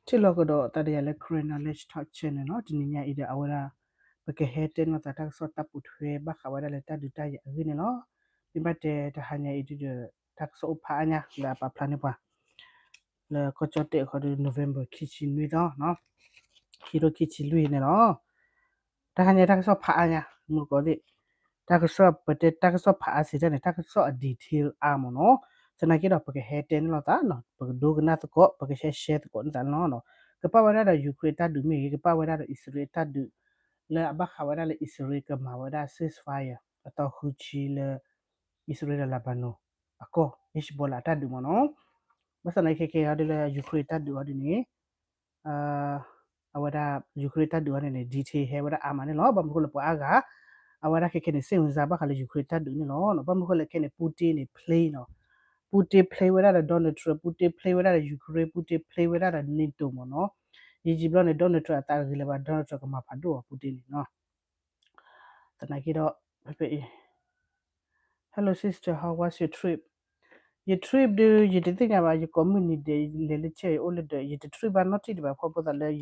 ထံၣ်လိာ်ကဒီးသးဒီးယၤလၢ Karen Knowledge Talk Channel န့ၣ်လီၤ. တနံၤညါအံၤဒီး အဝဲဒၣ် ပကဟဲတဲနီၣ်သးတၢ်ကစီၣ်တၢ်ပိာ်ထွဲဘၣ်ဃးဝဲဒၣ်လၢတၢ်ဒုးတၢ်ယၤအဂ့ၢ်န့ၣ်လီၤ. မ့ၢ်ဘၣ်တဲတဟါညါအံၤဒုးဒီး တၢ်ကစီၣ်အိၣ်ဖးအါညါလၢအပာ်ဖျါန့ၢ်ပှၤ လၢကီၢ်ကၠီၣ်တဲာ်အခီဒီး November ခံဆံနွံသီ ခံထိခံဆံလွံၢ်န့ၣ်လီၤ. တဟါညါတၢ်ကစီၣ်ဖးအါညါ မုၢ်ကီၢ်သ့ၣ် တၢ်ကစီၣ်ပတဲတၢ်ကစီၣ်ဖးအါစံးတၢ်န့ၣ် တၢ်ကစီၣ်အ detail အါမ့ၢ်နီၤ. သနာ်က့ဒီး ပကဟဲတဲန့ၣ်လိာ်သးနီၤ, ပကဒိကနၣ်သကိး ပကရှဲရှဲသကိးန့ၢ်သးန့ၣ်လီၤ. ကပာ်ဝဲဒၣ်ဒီး Ukraine တၢ်ဒုးမ့ၢ်ဂ့ၤ, ကပာ်ဝဲဒၣ်ဒီး အံၣ်စရ့လးတၢ်ဒုး လၢအဘၣ်ဃးဝဲဒၣ်လၢ အံၣ်စရ့လးကမၤဝဲဒၣ် ceasefire အသီဃုဆံလၢ အံၣ်စရ့လးဒီး Lebanon အကီၢ် Hezbollah အတၢ်ဒုးမ့ၢ်နီၤ. ဘၣ်ဆၣ်သနာ်က့ခဲကဲဟီဒ်လၢ Ukraine တၢ်ဒုးဟီဒ်န့ၣ် အဝဲဒၣ် Ukraine တၢ်ဒုးအီၤန့ၣ်န့ၣ် detail ဟဲဝဲဒၣ်အါမးန့ၣ်လီၤ. ဘၣ်မနုၤဃိလၢပှၤအါဂၤ အဝဲဒၣ်ခဲခဲန့ၣ် စိတ်ဝင်စား ဘၣ်ဃးလၢ Ukraine တၢ်ဒုးန့ၣ်လီၤ. ဘၣ်မနုၤဃိလၢခဲန့ၣ် Putin န့ၣ် play နီၤ, Putin play ဝဲဒၣ်ဒီး Donald Trump, Putin play ဝဲဒၣ်ဒီး Ukraine, Putin play ဝဲဒၣ်ဒီး NATO မ့ၢ်နီၤ. ယံာ်ယံာ်ဘျီန့ၣ် Donald Trump အသးတဂ့ၤလၢၤဘၣ်, Donald Trump ကမၤဖးဒိၣ်အီၤ Putin န့ၣ်နီၤ. သနာ်က့ဒီး ဖဲဖဲအံၤ Hello sister, how was your trip? ယ trip ဒီး ယတသ့ၣ်ညါဘၣ်, ယကိးမုၢ်နံၤဒဲး လဲၤလၢဆဲး ယအိၣ်လၢဒၢး, ယတ trip ဘၣ်နီတထံၣ်ဒံးဘၣ် ခီဖျိသးလၢ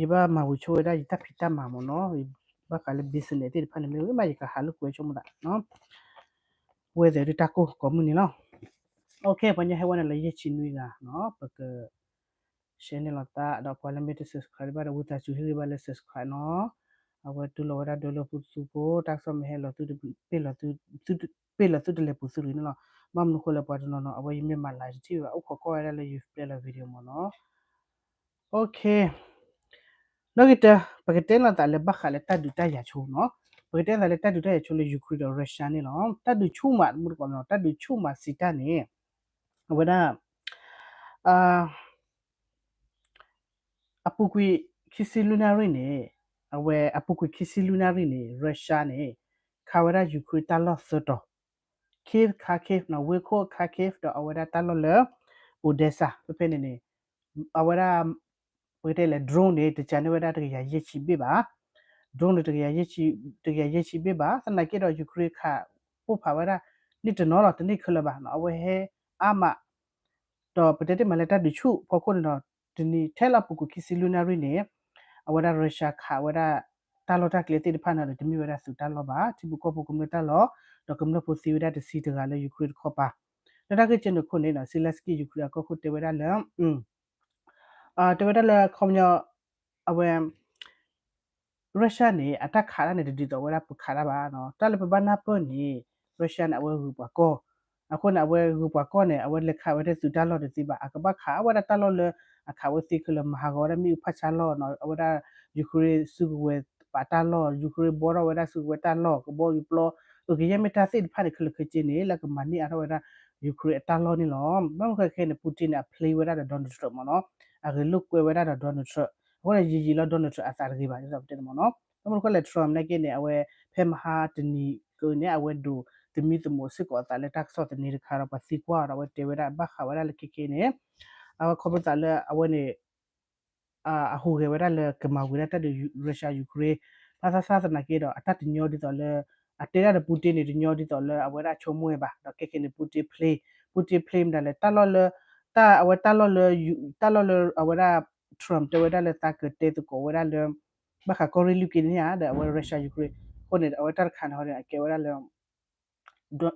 ယဘၣ်မၤဝံၤဆိဝဲဒၣ်ယတၢ်ဖံးတၢ်မၤမ့ၢ်နီၤ, ဘၣ်ဃးလၢ business သ့ၣ်တဖၣ်န့ၣ် မ့ၢ်ဝဲမး ယကဟးလိာ်ကွဲဆိကမိၣ်သးနီၤ, ဝဲသ့ၣ်ဒုးတၢ်ကိၢ်ကိးမုၢ်နံၤလီၤ. ပှၤညီဟဲဝဲန့ၣ်လၢယဲၢ်ဆံနွံဂၤနီၤ, ပက share န့ၢ်လီၤသး ဒီးပှၤလၢမ့ၢ်တ subscribe ဘၣ်ဒီး ဝံသးစူၤဟ့ၣ်ဂံၢ်ဘါလၢ subscribe နီၤ. အဝဲတူၢ်လိာ်ဝဲဒၣ်ဒိလၢပူၤသူဖိ, တၢ်ကစီၣ်မ့ၢ်ဟဲလီၤသု ပ့ၢ်လိာ်သုတလဲၤပူၤသုရ့ၤန့ၣ်လီၤ. ဘၣ်မနုၤဃိလၢပှၤတနီၤနီၤ အဝဲယမ့ၢ်မၤလၤတထံၣ်ဘၣ် အိၣ်ခိးကွၢ်ဝဲဒၣ်လၢ ယပျဲလီၤ video မ့ၢ်နီၤ. နီၣ်ဂံၢ်တၢ, ပကတဲလိာ်သးလၢဘၣ်ဃးလၢတၢ်ဒုးတၢ်ယၤဆိနီၤ, ပကတဲလိာ်သးလၢတၢ်ဒုးတၢ်ယၤဆိလၢ Ukraine ဒီး Russia န့ၣ်လီၤ. တၢ်ဒုးဆူၣ်မး တမူတကိးနီၤ, တၢ်ဒုးဆူၣ်မးစံးတၢ်န့ၣ် အဝဲဒၣ် အပူၤကွံာ်ခံဆံလွံၢ်နၣ်ရံၣ်န့ၣ်, အဝဲအပူၤကွံာ်ခံဆံလွံၢ်နၣ်ရံၣ်န့ၣ် Russia န့ၣ် ခးဝဲဒၣ် Ukraine တၢ်လီၢ်သၢတီၤ, Kyiv, Kharkiv နီၤ, ဝ့ၢ်ခိၣ် Kharkiv ဒီးအဝဲဒၣ်တၢ်လီၢ်လၢ Odesa ဖဲဖဲန့ၣ်န့ၣ် အဝဲဒၣ် ပကတဲလဲၣ် drone န့ၣ် တကန့ၢ်ဝဲဒၣ်တကယၤယဲၢ်ဆံဘ့ၣ်ဘၣ်, drone န့ၣ် တကယၤယဲၢ်ဆံဘ့ၣ်ဘၣ်. သနာ်က့ဒီး Ukraine ခးပိၢ်ဖးဝဲဒၣ် န့ၢ်တနီၤလီၤ, တန့ၢ်ခဲလၢာ်ဘၣ်နီၤ, အဝဲဟဲအါမး ဒီးပတဲတ့ၢ်မးလၢတၢ်ဒုးဆူၣ်ဖီခိၣ်န့ၣ်ဒီး တနံၤထဲလၢအပူၤကွံာ်ခံဆံလွံၢ်နၣ်ရံၣ်န့ၣ် အဝဲဒၣ် Russia ခးဝဲဒၣ် တၢ်လီၢ်တၢ်ကျဲသ့ၣ်တဖၣ်န့ၣ်ဒီး တမ့ၢ်ဝဲဒၣ်သုးတၢ်လီၢ်ဘၣ်, ထံဖိကီၢ်ဖိကမျၢၢ်တၢ်လီၢ်, ဒီးကမျၢၢ်ဖိသံဝဲဒၣ်တဆံတဂၤလၢ Ukraine တခီပၤ. လၢတၢ်ဂ့ၢ်ကဲန့ၣ်အခိၣ်န့ၣ် Zelenskyy Ukraine အကီၢ်ခိၣ်တဲဝဲဒၣ်လၢ တဲဝဲဒၣ်လၢအခီပညီ အဝဲ Russia န့ၣ် အတၢ်ခးတၢ်န့ၣ် တဒ်သိးဝဲဒၣ်ပခးတၢ်ဘၣ်နီၤ, တၢ်လၢပဘၣ်နၢ်ပၢၢ်န့ၣ် Russia န့ၣ် အဝဲဂုၤပှၤကီၢ်, အဃိန့ၣ် အဝဲဂုၤပှၤကီၢ်န့ၣ် အဝဲလဲၤခးဝဲဒၣ်သုးတၢ်လီၢ်တသ့ဘၣ်, အကဘၣ်ခးဝဲဒၣ်တၢ်လီၢ်လၢ အခးဝဲသ့ခဲလၢာ် မၤဟးဂီၤဝဲဒၣ်မ့ၣ်အူဖးဆါလီၢ်နီၤ, အဝဲဒၣ် Ukraine စုကဝဲၤပာ်တၢ်လီၢ်, Ukraine ဘှီထီၣ်ဝဲဒၣ်စုကဝဲၤတၢ်လီၢ်, ကဘီယူၤပျီ, အကယဲၢ်မ့ၢ်တၢ်သ့ၣ်တဖၣ်န့ၣ် ခဲလၢာ်ခဲဆ့န့ၣ် လၢကမၤန့ၢ်အါထီၣ်ဝဲဒၣ် Ukraine အတၢ်လီၢ်န့ၣ်လီၤ. ဘၣ်မနုၤဃိခဲန့ၣ် Putin န့ၣ် အ play ဝဲဒၣ်ဒီး Donald Trump မ့ၢ်နီၤ, အဂ့ၤလိာ်ကွဲဝဲဒၣ်ဒီး Donald Trump, အဃိန့ၣ် ယံာ်ယံာ်လီၤ Donald Trump အသးတဂ့ၤဘၣ် ဒ်သိးပတဲန့ၣ်မ့ၢ်နီၤ. ဘၣ်မနုၤဃိလဲၣ် Trump နာ်က့န့ၣ် အဝဲဖဲမဟါတနံၤကန့ၣ် အဝဲဒိးသမံသမိးစ့ၢ်ကီးအသးလၢတၢ်ကစီၣ်သန့တခါဒီး ပှၤသံကွၢ်အီၤဒီး အဝဲတဲဝဲဒၣ်ဘၣ်ဃးဝဲဒၣ်လၢခဲခဲန့ၣ် အဝဲခီဖျိသးလၢအဝဲန့ၣ် အဟူးဂဲၤဝဲဒၣ်လၢကမၤဝံၤဒၣ်တၢ်ဒုး Russia Ukraine ဘၣ်ဆၣ်သနာ်က့ဒီး အတၢ်တညီဒ်သိးလၢ အတဲဒၣ်ဒီး Putin န့ၣ် တညီဒ်သိးလၢအဝဲဒၣ်ဆိကမိၣ်ဝဲဘၣ်, ဒီးခဲခဲန့ၣ် Putin play, Putin play မတၤလဲၣ် တၢ်လီၢ်လၢ တၢ်အဝဲတၢ်လီၢ်လၢ တၢ်လီၢ်လၢအဝဲဒၣ် Trump တဲဝဲဒၣ်လၢသးကတဲသကိးဝဲဒၣ်လၢ ဘၣ်ဃးကီၢ်ရ့ၣ်လွံၢ်က့န့ၣ်ဧါ ဒီးအဝဲ Russia Ukraine အဃိန့ၣ် အဝဲတၢ်တခါန့ၣ်ဟီန့ၣ် အကဲဝဲဒၣ်လၢ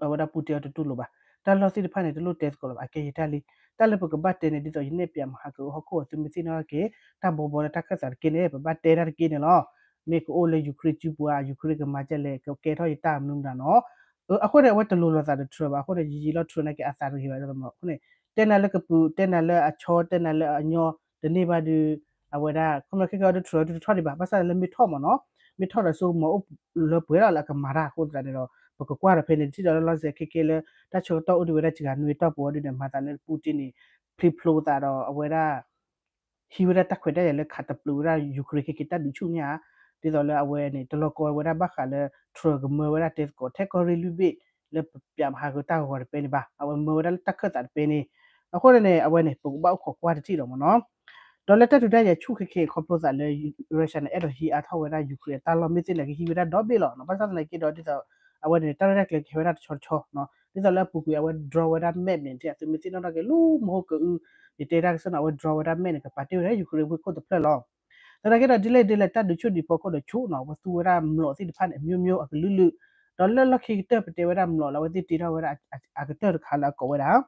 အဝဲဒၣ် Putin အတတူၢ်လိာ်ဘၣ်, တၢ်လီၢ်သ့ၣ်တဖၣ်န့ၣ် တလိၣ်တဲသကိးလၢၤဘၣ်, အကဲယတၢ်လံ, တၢ်လၢပကဘၣ်တဲန့ၣ် ဒ်သိးယနဲၣ်ပၠးမဟါက ဟီၣ်ခိၣ်အသုမ့ၢ်သ့ၣ်နီၣ်က့ၤ တၢ်ဘီဘီလၢတၢ်ခၢၣ်သးတက့န့ၣ် ပဘၣ်တဲတၢ်တက့န့ၣ်လီၤ. မ့ၢ်ကအိၣ်လၢ Ukraine စုပူၤဧါ, Ukraine ကမၤဒ်လဲၣ် ကကဲထီၣ်ယတၢ်မနုၤမတၤနီၤ. အဃိန့ၣ် အဝဲတလိၤလိာ်သးဒီး Trump ဘၣ်, အဃိန့ၣ် ယံာ်ယံာ်လီၤ Trump နာ်က့အသးတဂ့ၤဘၣ်, အဃိန့ၣ် တဲနၤလၢကပုာ် တဲနၤလၢအဆီ တဲနၤလၢအညီ တန့ၢ်ဘၣ်ဒီး အဝဲဒၣ် ခီဖျိခဲကဲအီၤဒီး Trump တထီၣ်ဒံးဘၣ်, ဘၣ်ဆၣ်လၢမ့ၢ်ထီၣ်မ့ၢ်နီၤ, မ့ၢ်ထီၣ်ဒီးဆိကမိၣ်အိၣ်လၢပှဲၤလီၤလၢအကမၤတၢ်အဃိသတးန့ၣ်ဒီး ပကကွၢ်ဒီးဖဲန့ၣ် ထံၣ်ဒီးလၢလီၤစဲးခဲကဲလၢ တၢ်ဆၢကတီၢ်အိၣ်ဒံးဝဲဒၣ်တဂၤနွံအတီၢ်ပူၤအီၤဒ်န့ၣ် မၤသးလၢ Putin န့ၣ် ဖျံဖျိသးဒီးအဝဲဒၣ် ဟံးဝဲဒၣ်တၢ်ခွဲးတၢ်ယာ်လၢခးတပျုာ်ဝဲဒၣ် Ukraine ခဲကဲတၢ်ဒုးဆူၣ်န့ၣ်ဧါ, ဒ်သိးလၢအဝဲန့ၣ် တလီၤကီဝဲဒၣ်ဘၣ်ဃးလၢ Trump ကမၢဝဲဒၣ်တဲသကိး ထဲကီၢ်ရ့ၣ်လွံၢ်ဘ့ၣ် လၢပၠးမဟါကတၢ်ဂီၤဂီၤတပဲန့ၣ်ဘၣ်, အဝဲမၢဝဲဒၣ်လၢတၢ်ခၢၣ်သးတပဲန့ၣ်, အဃိန့ၣ်န့ၣ် အဝဲန့ၣ် ပကဘၣ်အိၣ်ခိးကွၢ်တထံၣ်ဒီးမ့ၢ်နီၤ, ဒီးလၢတၢ်ဒုးတၢ်ယၤဆူၣ်ခဲခဲခီဖျိသးလၢ Russia န့ၣ် အဲၣ်ဒိးဟံးအါထီၣ်ဝဲဒၣ် Ukraine အတၢ်လီၢ် မ့ၢ်သ့ၣ်န့ၣ် ကဟံးဝဲဒၣ်ဒီဘ့ၣ်လီၤ, ဘၣ်ဆၣ်သနာ်က့ဒီး ဒ်သိး အဝဲန့ၣ် တၢ်ရဲၣ်တၢ်ကျဲၤကဟဲဝဲဒၣ်တဆီတဆီနီၤ, ဒ်သိးလၢအပူၤကွံာ်အဝဲ draw ဝဲဒၣ် map န့ၣ် အသုမ့ၢ်သ့ၣ်နီၣ်ထီၣ်က့ၤလၢမဟိကၢအု ယတဲတၢ်ကစီၣ်န့ၣ် အဝဲ draw ဝဲဒၣ် map န့ၣ် ကပာ်တ့ၢ်ဝဲဒၣ် Ukraine ဝ့ၢ်ခိၣ်တဖျၢၣ်လီၤ. သနာ်က့ဒီး ဒ်လဲၣ်ဒ်လဲၣ် တၢ်ဒုးဆူၣ်ဒုးဖီခိၣ်ဒီးဆူၣ်နီၤ အဝဲသူဝဲဒၣ်မျိာ်သ့ၣ်တဖၣ်န့ၣ် အမျိုးမျိုး အကလုာ်လုာ်, ဒီးလၢလီၢ်ခံကတၢၢ်ပတဲဝဲဒၣ်မျိာ်လၢအဝဲသ့ၣ်တ့ထီၣ်ဝဲဒၣ်အကတၢၢ်တခါလၢအကိးဝဲဒၣ်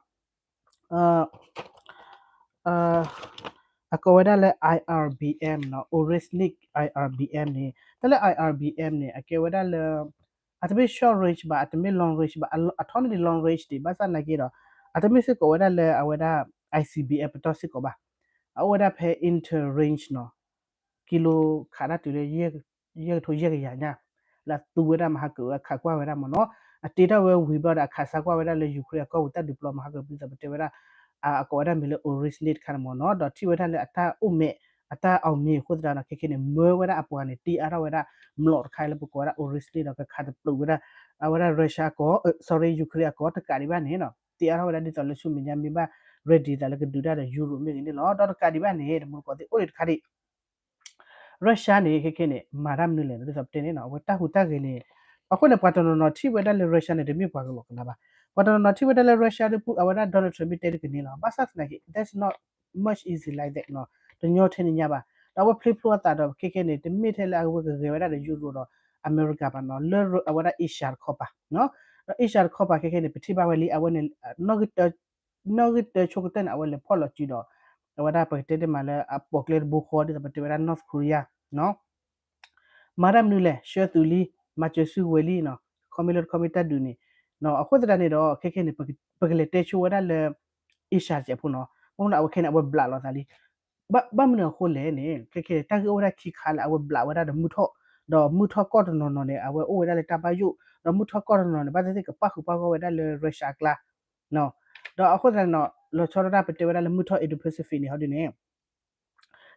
အကိးဝဲဒၣ်လၢ I R B M နီၤ Oreshnik I R B M န့ၣ် တၢ်လၢ I R B M န့ၣ် အကဲဝဲဒၣ်လၢ အတမ့ၢ် short range ဘၣ် အတမ့ၢ် long range ဘၣ် အထီန့ၢ်ဒံး long range ဒံး ဘၣ်ဆၣ်သနာ်က့ဒီး အတမ့ၢ်စ့ၢ်ကီးဝဲဒၣ်လၢအဝဲဒၣ် I C B M ပတီၢ်စ့ၢ်ကီးဘၣ်. အအိၣ်ဝဲဒၣ်ဖဲ inter range နီၤ ကံလိခးတၢ်တုၤလၢ ယဲၢ်ကထိယဲၢ်ကယၤညါ လၢအသူဝဲဒၣ်မဟါကၢၤအခးကွၢ်ဝဲဒၣ်မ့ၢ်နီၤ အတ့ထီၣ်ဝဲဝံၤဘျီဒီးအခးဆါကွၢ်ဝဲဒၣ်လၢ Ukraine အကီၢ်ပူၤတၢ်ဒုးပျီမဟါကၢၤ ဒ်သိးပတဲဝဲဒၣ် အကိးဝဲဒၣ်မံၤလၢ Oreshnik တခါန့ၣ်မ့ၢ်နီၤ ဒီးထံၣ်ဝဲဒၣ်လၢအတၢ်အိၣ်မဲာ် အတၢ် အောင်မြင် အဃိသတးဒီး ခဲခဲန့ၣ် မၢဝဲဒၣ်အပှၤန့ၣ် တ့အါထီၣ်ဝဲဒၣ်မျိာ်တခါလၢပကိးဝဲဒၣ် Oreshnik ဒီးကခးတပျုာ်ဝဲဒၣ် အဝဲဒၣ် Russia အကီၢ် sorry Ukraine အကီၢ် တကးဒံးဘၣ်န့ၣ်နီၤ တ့အါထီၣ်ဝဲဒၣ်ဒ်သိးလၢဆူမဲာ်ညါမ့ၢ်ဘၣ် ready သးလၢကဒုးတၢ်ဒီး Europe မ့ၢ်ဂ့ၤန့ၣ်လီၤ. ဒီးတကးဒံးဘၣ်န့ၣ် တမူတကိးသ့ၣ်အိၣ်ဒံးတခါဒံး Russia န့ၣ် ခဲခဲန့ၣ် မၤတၢ်မနုၤလဲၣ် ဒ်သိးပတဲန့ၣ်နီၤ အဝဲတၢ်ဟူးတၢ်ဂဲၤန့ၣ် အဃိန့ၣ် ပှၤတနီၤနီၤထံၣ်ဝဲဒၣ်လၢ Russia န့ၣ် တမ့ၢ်ပှၤကလီကလီဘၣ်. ပှၤတနီၤနီၤထံၣ်ဝဲဒၣ်လၢ Russia ဒ်ပူ အဝဲဒၣ် Donald Trump မ့ၢ်တဲတကန့ၣ်လီၤ. ဘၣ်ဆၣ်သနာ်က့ that's not much easy like that နီၤ တညီထဲန့ၣ်ညါဘၣ်. ဒီးအဝဲဖျ့ဖျိအသးဒီး ခဲခဲန့ၣ် တမ့ၢ်ထဲလၢအဝဲကဂဲၤဝဲဒၣ်ဒီး Europe ဒီး America ဘၣ်နီၤ လၢအဝဲဒၣ် Asia တခီပၤ ဒီး Asia တခီပၤ ခဲခဲန့ၣ် ပထံၣ်ဘၣ်ဝဲလံ အဝဲန့ၣ် နီၣ်ဂံၢ်တၢဆိကတၢၢ်န့ၣ် အဝဲလဲၤဖီၣ်လီၤစုဒီး အဝဲဒၣ်ပကတဲတ့ၢ်မးလၢအပိာ်ကျဲတဘိဃီ ဒ်သိးပတဲဝဲဒၣ် North Korea နီၤ မၤတၢ်မနုၤလဲၣ် ဆှၢသုးလံ မၤစၢၤစုဝဲလံနီၤ ခီမ့ၢ်လၢတခီမ့ၢ်တၢ်ဒုးန့ၣ် အဃိသတးန့ၣ်ဒီး ခဲခဲန့ၣ် ပကလဲၤတဲဆိဝဲဒၣ်လၢ Asia စဲးဖိနီၤ ဘၣ်မနုၤအဝဲခဲန့ၣ် အဝဲဘျးလိာ်သးလံ ဘၣ်မနုၤအဃိလဲၣ်န့ၣ် ခဲခဲတၢ်ဂ့ၢ်အိၣ်ဝဲဒၣ်ခံခါလၢအဝဲဘျးဝဲဒၣ်ဒီးမုၢ်ထီၣ် ဒီးမုၢ်ထီၣ်ကီၢ်တနီၤနီၤန့ၣ် အဝဲအိၣ်ဝဲဒၣ်လၢတၢ်ဘၣ်ယိၣ် ဒီးမုၢ်ထီၣ်ကီၢ်တနီၤနီၤန့ၣ် ဘၣ်သ့ၣ်သ့ၣ်ကပၣ်ဃုာ်ပၣ်ဂီၢ်ဝဲဒၣ်လၢ Russia အကျါ ဒီးအဃိသတးန့ၣ် လီၤဆီဒၣ်တၢ်ပတဲဝဲဒၣ်လၢမုၢ်ထီၣ် Indo-Pacific န့ၣ် ဟီဒ်န့ၣ်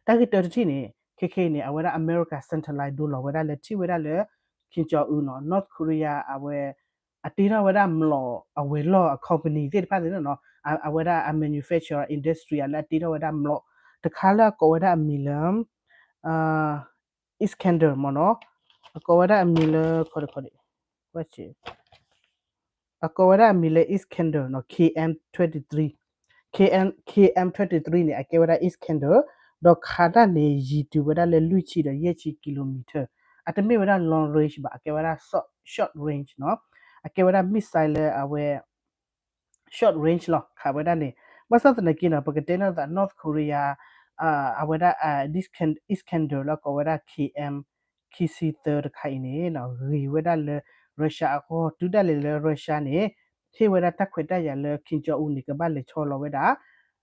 တၢ်ဂ့ၢ်တၢတထံၣ်န့ၣ် ခဲခဲအံၤန့ၣ် အဝဲဒၣ် America satellite ဒိလီၤဝဲဒၣ်လၢထံၣ်ဝဲဒၣ်လၢ Kim Jong Un နီၤ North Korea အဝဲ အတ့ထီၣ်ဝဲဒၣ်မျိာ်အဝဲၤလီၢ်အ company သ့ၣ်တဖၣ်န့ၣ်နီၤ အဝဲဒၣ်အ manufacturer industry လၢအတ့ထီၣ်ဝဲဒၣ်မျိာ် တခါလၢအကိးဝဲဒၣ်အမံၤလၢ Iskander မ့ၢ်နီၤ အကိးဝဲဒၣ်အမံၤလၢ ခီဒခီဒ အကိးဝဲဒၣ်အမံၤလၢ Iskander နီၤ K M twenty-three, K M, K M twenty-three န့ၣ် အကဲဝဲဒၣ် Iskander ဒီးခးတၢ်န့ၣ် ယံၤတုၤဝဲဒၣ်လၢလွံၢ်ဆံဒီးယဲၢ်ဆံ kilometer အတမ့ၢ်ဝဲဒၣ် long range ဘၣ် အကဲဝဲဒၣ် short, short range နီၤ အကဲဝဲဒၣ် missile လၢအဝဲ short range လီၤ ခးဝဲဒၣ်န့ၣ် ဘၣ်ဆၣ်သနာ်က့နီၤ ပကတဲနီၤသး North Korea အဝဲဒၣ် Iskander လၢကိးဝဲဒၣ် K M ခံဆံသၢတခါအံၤန့ၣ် ဂ့ၤဝဲဒၣ်လၢ Russia အဂီၢ် တုၤဒၣ်လဲာ်လၢ Russia န့ၣ် ဟ့ၣ်ဝဲဒၣ်တၢ်ခွဲးတၢ်ယာ်လၢ Kim Jong Un န့ၣ် ကဘၣ်လဲၤဆီလီၤဝဲဒၣ်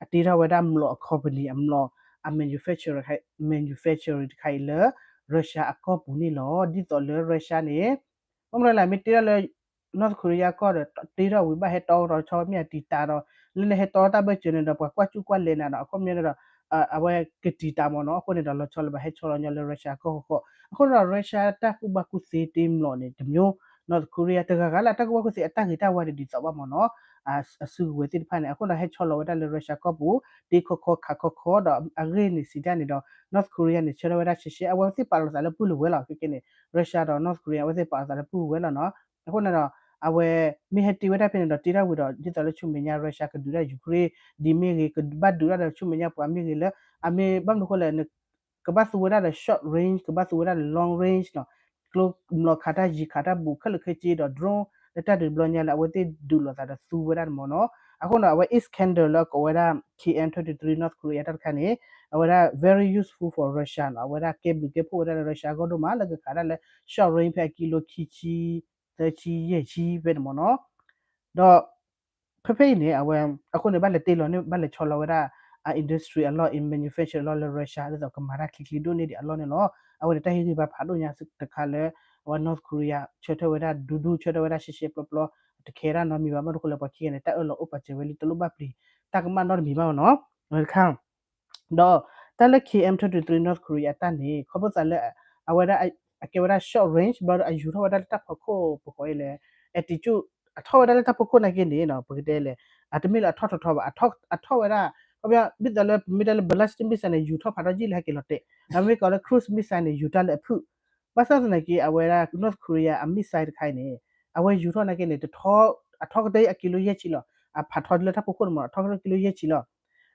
အတ့ထီၣ်ဝဲဒၣ်မျိာ်အ company အမျိာ် အ manufacturing တခါအံၤလၢ Russia အကီၢ်ပူၤန့ၣ်လီၤ. ဒ်သိးလၢ Russia န့ၣ် ဘၣ်မနုၤလဲၣ် မ့ၢ်တ့ထီၣ်လၢ North Korea ကီၢ်ဒီး တ့ထီၣ်ဝံၤဘၣ်ဟဲတီဒီးဆီမ့ၢ်အတံၤတၢ်ဒီး လၢနဟဲတီတၢ်ဘၢၣ်စၢၤန့ၣ်ဒီး ပှၤကွၢ်စူၣ်ကွၢ်လဲၤနၤဒီး အခီပညီန့ၣ်ဒီး အဝဲကတံၤတၢ်မ့ၢ်နီၤ အဃိန့ၣ်ဒီး လီၤဆီလၢၤဘၣ်ဟဲဆီလီၤညီလၢ Russia အကီၢ်ဃီဃီ အဃိန့ၣ်ဒီး Russia တၢ်ကူၣ်ဘၣ်ကူၣ်သ့တ့မျိာ်န့ၣ် တမျိာ် North Korea တဂၤဂၤလၢအတၢ်ကူၣ်ဘၣ်ကူၣ်သ့အတၢ်ဂ့ၤတၢ်ဝါန့ၣ် ဒ်သိးဘၣ်မ့ၢ်နီၤ အစုကဝဲၤသ့ၣ်တဖၣ်န့ၣ် အဃိန့ၣ်ဒီး ဟဲဆီလီၤဝဲဒၣ်လၢ Russia ကီၢ်ပူၤ တ့ခီခီခးခီခီဒီး အဂ့ၢ်န့ၣ်စံးတၢ်န့ၣ်ဒီး North Korea န့ၣ် ဆၢထၢၣ်ဝဲဒၣ်ရှဲရှဲ အဝဲသ့ၣ်ပာ်လီၤသးလၢပုၢ်လၢဝဲၢ်လီၤ ခဲကဲန့ၣ် Russia ဒီး North Korea အဝဲသ့ၣ်ပာ်လီၤသးလၢပုၢ်ဝဲၢ်လီၤနီၤ အဃိန့ၣ်ဒီး အဝဲ မ့ၢ်ဟဲတ့ဝဲဒၣ်ဖဲန့ၣ်ဒီး တ့ထီၣ်ဝံၤဒီး ဒ်သိးလၢဆူမဲာ်ညါ Russia ကဒုးတၢ် Ukraine ဒ်မ့ၢ်ဂ့ၤ ကဘၣ်ဒုးတၢ်ဒီးဆူမဲာ်ညါပှၤမ့ၢ်ဂ့ၤလၢ အမ့ၢ်ဘၣ်မနုၤအဃိလဲၣ် ကဘၣ်သူဝဲဒၣ်ဒီး short range ကဘၣ်သူဝဲဒၣ်ဒီး long range နီၤ ကျိ မျိာ်ခးတၢ်ယံၤခးတၢ်ဘူးခဲလၢာ်ခဲဆ့ဒီး drone လၢတၢ်ဒုးတဘျီညါလၢအဝဲသ့ၣ်ဒုးလိာ်သးဒီးသူဝဲဒၣ်န့ၣ်မ့ၢ်နီၤ အဃိန့ၣ် အဝဲ Iskander လၢအကိးဝဲဒၣ် K M twenty-three North Korea တၢ်တခါန့ၣ် အဝဲဒၣ် very useful for Russia နီၤ အဝဲဒၣ်ကဲဘျုးကဲဖှိၣ်ဝဲဒၣ်လၢ Russia အဂီၢ်ဒိၣ်မး လၢကခးဒၣ်လၢ short range ဖဲအကံလိခံဆံ သၢဆံ ယဲၢ်ဆံဖဲန့ၣ်မ့ၢ်နီၤ ဒီး ဖဲဖဲအံၤန့ၣ် အဝဲ အဃိန့ၣ် ဘၣ်လဲၤတ့လီၤန့ၣ် ဘၣ်လဲၤဆီလီၤဝဲဒၣ် အ industry အလီၢ် manufacture အလီၢ်လၢ Russia ဒ်သိးကမၤတၢ်ချ့ချ့ဒိၣ်န့ၢ်ဒံးအလီၢ်န့ၣ်လီၤ. အဝဲန့ၣ်တၢ်ဟ့ၣ်ဂံၢ်ဘါဖးဒိၣ်ညါတခါလၢ အဝဲ North Korea ဆၢထၢၣ်ဝဲဒၣ်ဒူဒူ ဆၢထၢၣ်ဝဲဒၣ်ရှဲရှဲပျီပျီ တခဲဒၣ်နီတမံၤဘၣ် ဘၣ်မနုၤအဃိလဲၣ် ပှၤခံဂၤန့ၣ် တၢ်အၢၣ်လီၤအိၣ်ပာ်စၢၤဝဲလံ တလိၣ်ဘၣ်ပျံၤတၢ်ကမၣ်နီတမံၤဘၣ်နီၤ တခါ ဒီးတၢ်လၢ K M twenty-three North Korea အတၢ်န့ၣ် ခီဖျိသးလၢ အဝဲဒၣ် အကဲဝဲဒၣ် short range ဘျီဒီးအယူၤထီၣ်ဝဲဒၣ်လၢတၢ်ဖီခိၣ်ပဃီအံၤလဲၣ် altitude အထီၣ်ဝဲဒၣ်လၢတၢ်ဖီခိၣ်နာ်က့န့ၣ် ပကတဲလဲၣ် အတမ့ၢ်လၢအထီၣ်ထီထီဘၣ် အထီၣ်ဝဲဒၣ် ခီပညီ ဒ်သိးလၢပမ့ၢ်တဲလၢ ballistic missile န့ၣ် ယူၤထီၣ်ဖးထီၣ်ယံာ်လၢဟဲက့ၤလီၤတဲာ် ဒီးမ့ၢ်ကိးလၢ cruise missile န့ၣ် ယူၤတၢ်လၢအဖုၣ် ဘၣ်ဆၣ်သနာ်က့ အဝဲဒၣ် North Korea အ missile တခါအံၤန့ၣ် အဝဲယူၤထီၣ်နာ်က့န့ၣ် တထီ အထီကတၢၢ်အကံလိယဲၢ်ဆံလီၤ. အဖးထီလၢတၢ်ဖီခိၣ်န့ၣ်မ့ၢ်နီၤ အထီကတၢၢ်ကံလိယဲၢ်ဆံလီၤ.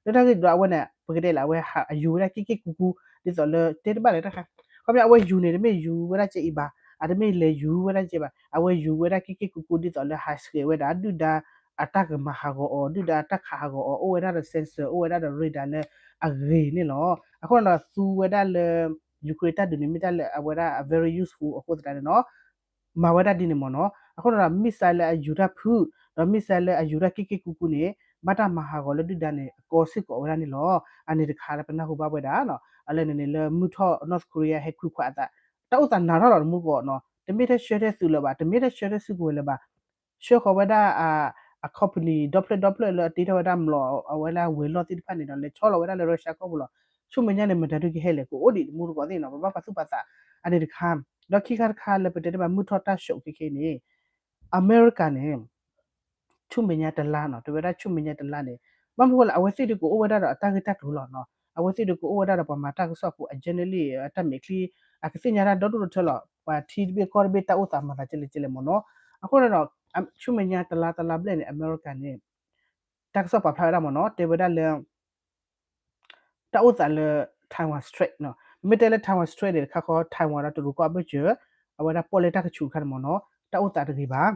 လၢတၢ်ဂ့ၢ်ဒီးအဝဲန့ၣ် ပကတဲလၢအဝဲဟးအယူၤဝဲဒၣ်က့ၢ်က့ၢ်ကူကူ ဒ်သိးလၢတဲတဘၣ်လၢတၢ်ခါ, ခီဖျိအဝဲယူၤန့ၣ် တမ့ၢ်ယူၤဝဲဒၣ်ကဲအံၤဘၣ်, အတမ့ၢ်လဲၤယူၤဝဲဒၣ်ကဲဘၣ်, အဝဲယူၤဝဲဒၣ်က့ၢ်က့ၢ်ကူကူ ဒ်သိးလၢဟးဆှဲးဝဲဒၣ် ဒုၣ်ဒါအတၢ်ကမၤဟးဂီၤအီၤ ဒုၣ်ဒါအတၢ်ခးဟးဂီၤအီၤ အိၣ်ဝဲဒၣ်ဒီး sensor အိၣ်ဝဲဒၣ်ဒီး radar လၢအဂ့ၤန့ၣ်လီၤ. အဃိန့ၣ်ဒီးသူဝဲဒၣ်လၢ Ukraine တၢ်ဒုးန့ၣ် မ့ၢ်တၢ်လၢအဝဲဒၣ် very useful အဃိသတးန့ၣ်နီၤ မၤဝဲဒၣ်ဒ်န့ၣ်မ့ၢ်နီၤ. အဃိန့ၣ်ဒီး missile လၢအယူၤတၢ်ဖုၣ် ဒီး missile လၢအယူၤတၢ်က့ၢ်က့ၢ်ကူကူန့ၣ် ဘၣ်တၢ်မၤဟးဂီၤလၢဒုၣ်ဒါန့ၣ် အကီစ့ၢ်ကီးဝဲဒၣ်န့ၣ်လီၤ. အန့ၣ်တခါလၢပနၢ်ဟူဘၣ်ဝဲဒၣ်နီၤ. အလၢန့ၣ်န့ၣ်လၢမုၢ်ထီၣ် North Korea ဟဲခွံခွးအသး တၢ်အိၣ်သးနးထီၣ်လီၤတမူတကိးနီၤ. တမ့ၢ်ထဲဆှၢထဲသုးလၢၤဘၣ်, တမ့ၢ်ထဲဆှၢထဲစုကဝဲၤလၢၤဘၣ်. ဆှၢဃီၤဝဲဒၣ် အ company ဒီဖျၢၣ်ဒီဖျၢၣ်လၢအတ့ထီၣ်ဝဲဒၣ်မျိာ် အဝဲလၢဝဲၤလီၢ်သ့ၣ်တဖၣ်န့ၣ်ဒီး လဲၤဆီလီၤဝဲဒၣ်လၢ Russia ကီၢ်ပူၤလီၤ. ဆူမဲာ်ညါန့ၣ် မတၤဒုးကဟဲလဲၣ် ကအိၣ်ဒံးတမူတကိးသ့ၣ်နီၤ ပဘၣ်ပာ်သူၣ်ပာ်သး အန့ၣ်တခါ. ဒီးခံခါတခါလၢပတဲတဘၣ်မုၢ်ထီၣ်တၢ်ဆှိးခဲခဲန့ၣ် အမဲရကၤန့ၣ် ဆူမဲာ်ညါတလါနီၤ တဲဝဲဒၣ်ဆူမဲာ်ညါတလါန့ၣ် ဘၣ်မနုၤဃိလဲၣ် အဝဲသ့ၣ်ဒုးကအိၣ်ဝဲဒၣ်ဒီးအတၢ်ဂ့ၢ်တၢ်ကျိၤလီၤနီၤ. အဝဲသ့ၣ်ဒုးကအိၣ်ဝဲဒၣ်ဒီးပှၤမၤတၢ်ကစီၣ်ဖိ အ journalist အတၢ်မဲာ်ချံ အကသ့ၣ်ညါတၢ်ဒီဒူၣ်ဒီထၢလီၤ. ပှၤထံတဘ့ၣ်ကီၢ်တဘ့ၣ်တၢ်အိၣ်သးမၤသးကဲလဲၣ်ကဲလဲၣ်မ့ၢ်နီၤ. အဃိန့ၣ်ဒီး ဆူမဲာ်ညါတလါတလါဘျဲၣ်န့ၣ် အမဲရကၤန့ၣ် တၢ်ကစီၣ်ပာ်ဖျါဝဲဒၣ်မ့ၢ်နီၤ တဲဝဲဒၣ်လၢ တၢ်အိၣ်သးလၢ Taiwan Strait နီၤ. မ့ၢ်တဲလၢ Taiwan Strait န့ၣ် တခါဃီ Taiwan ဒီးတရူးကီၢ်အဘၢၣ်စၢၤ အဝဲဒၣ်ပီၣ်လဲၣ်တၢ်ကဆူးတခါန့ၣ်မ့ၢ်နီၤ တၢ်အိၣ်သးတဂ့ၤဘၣ်.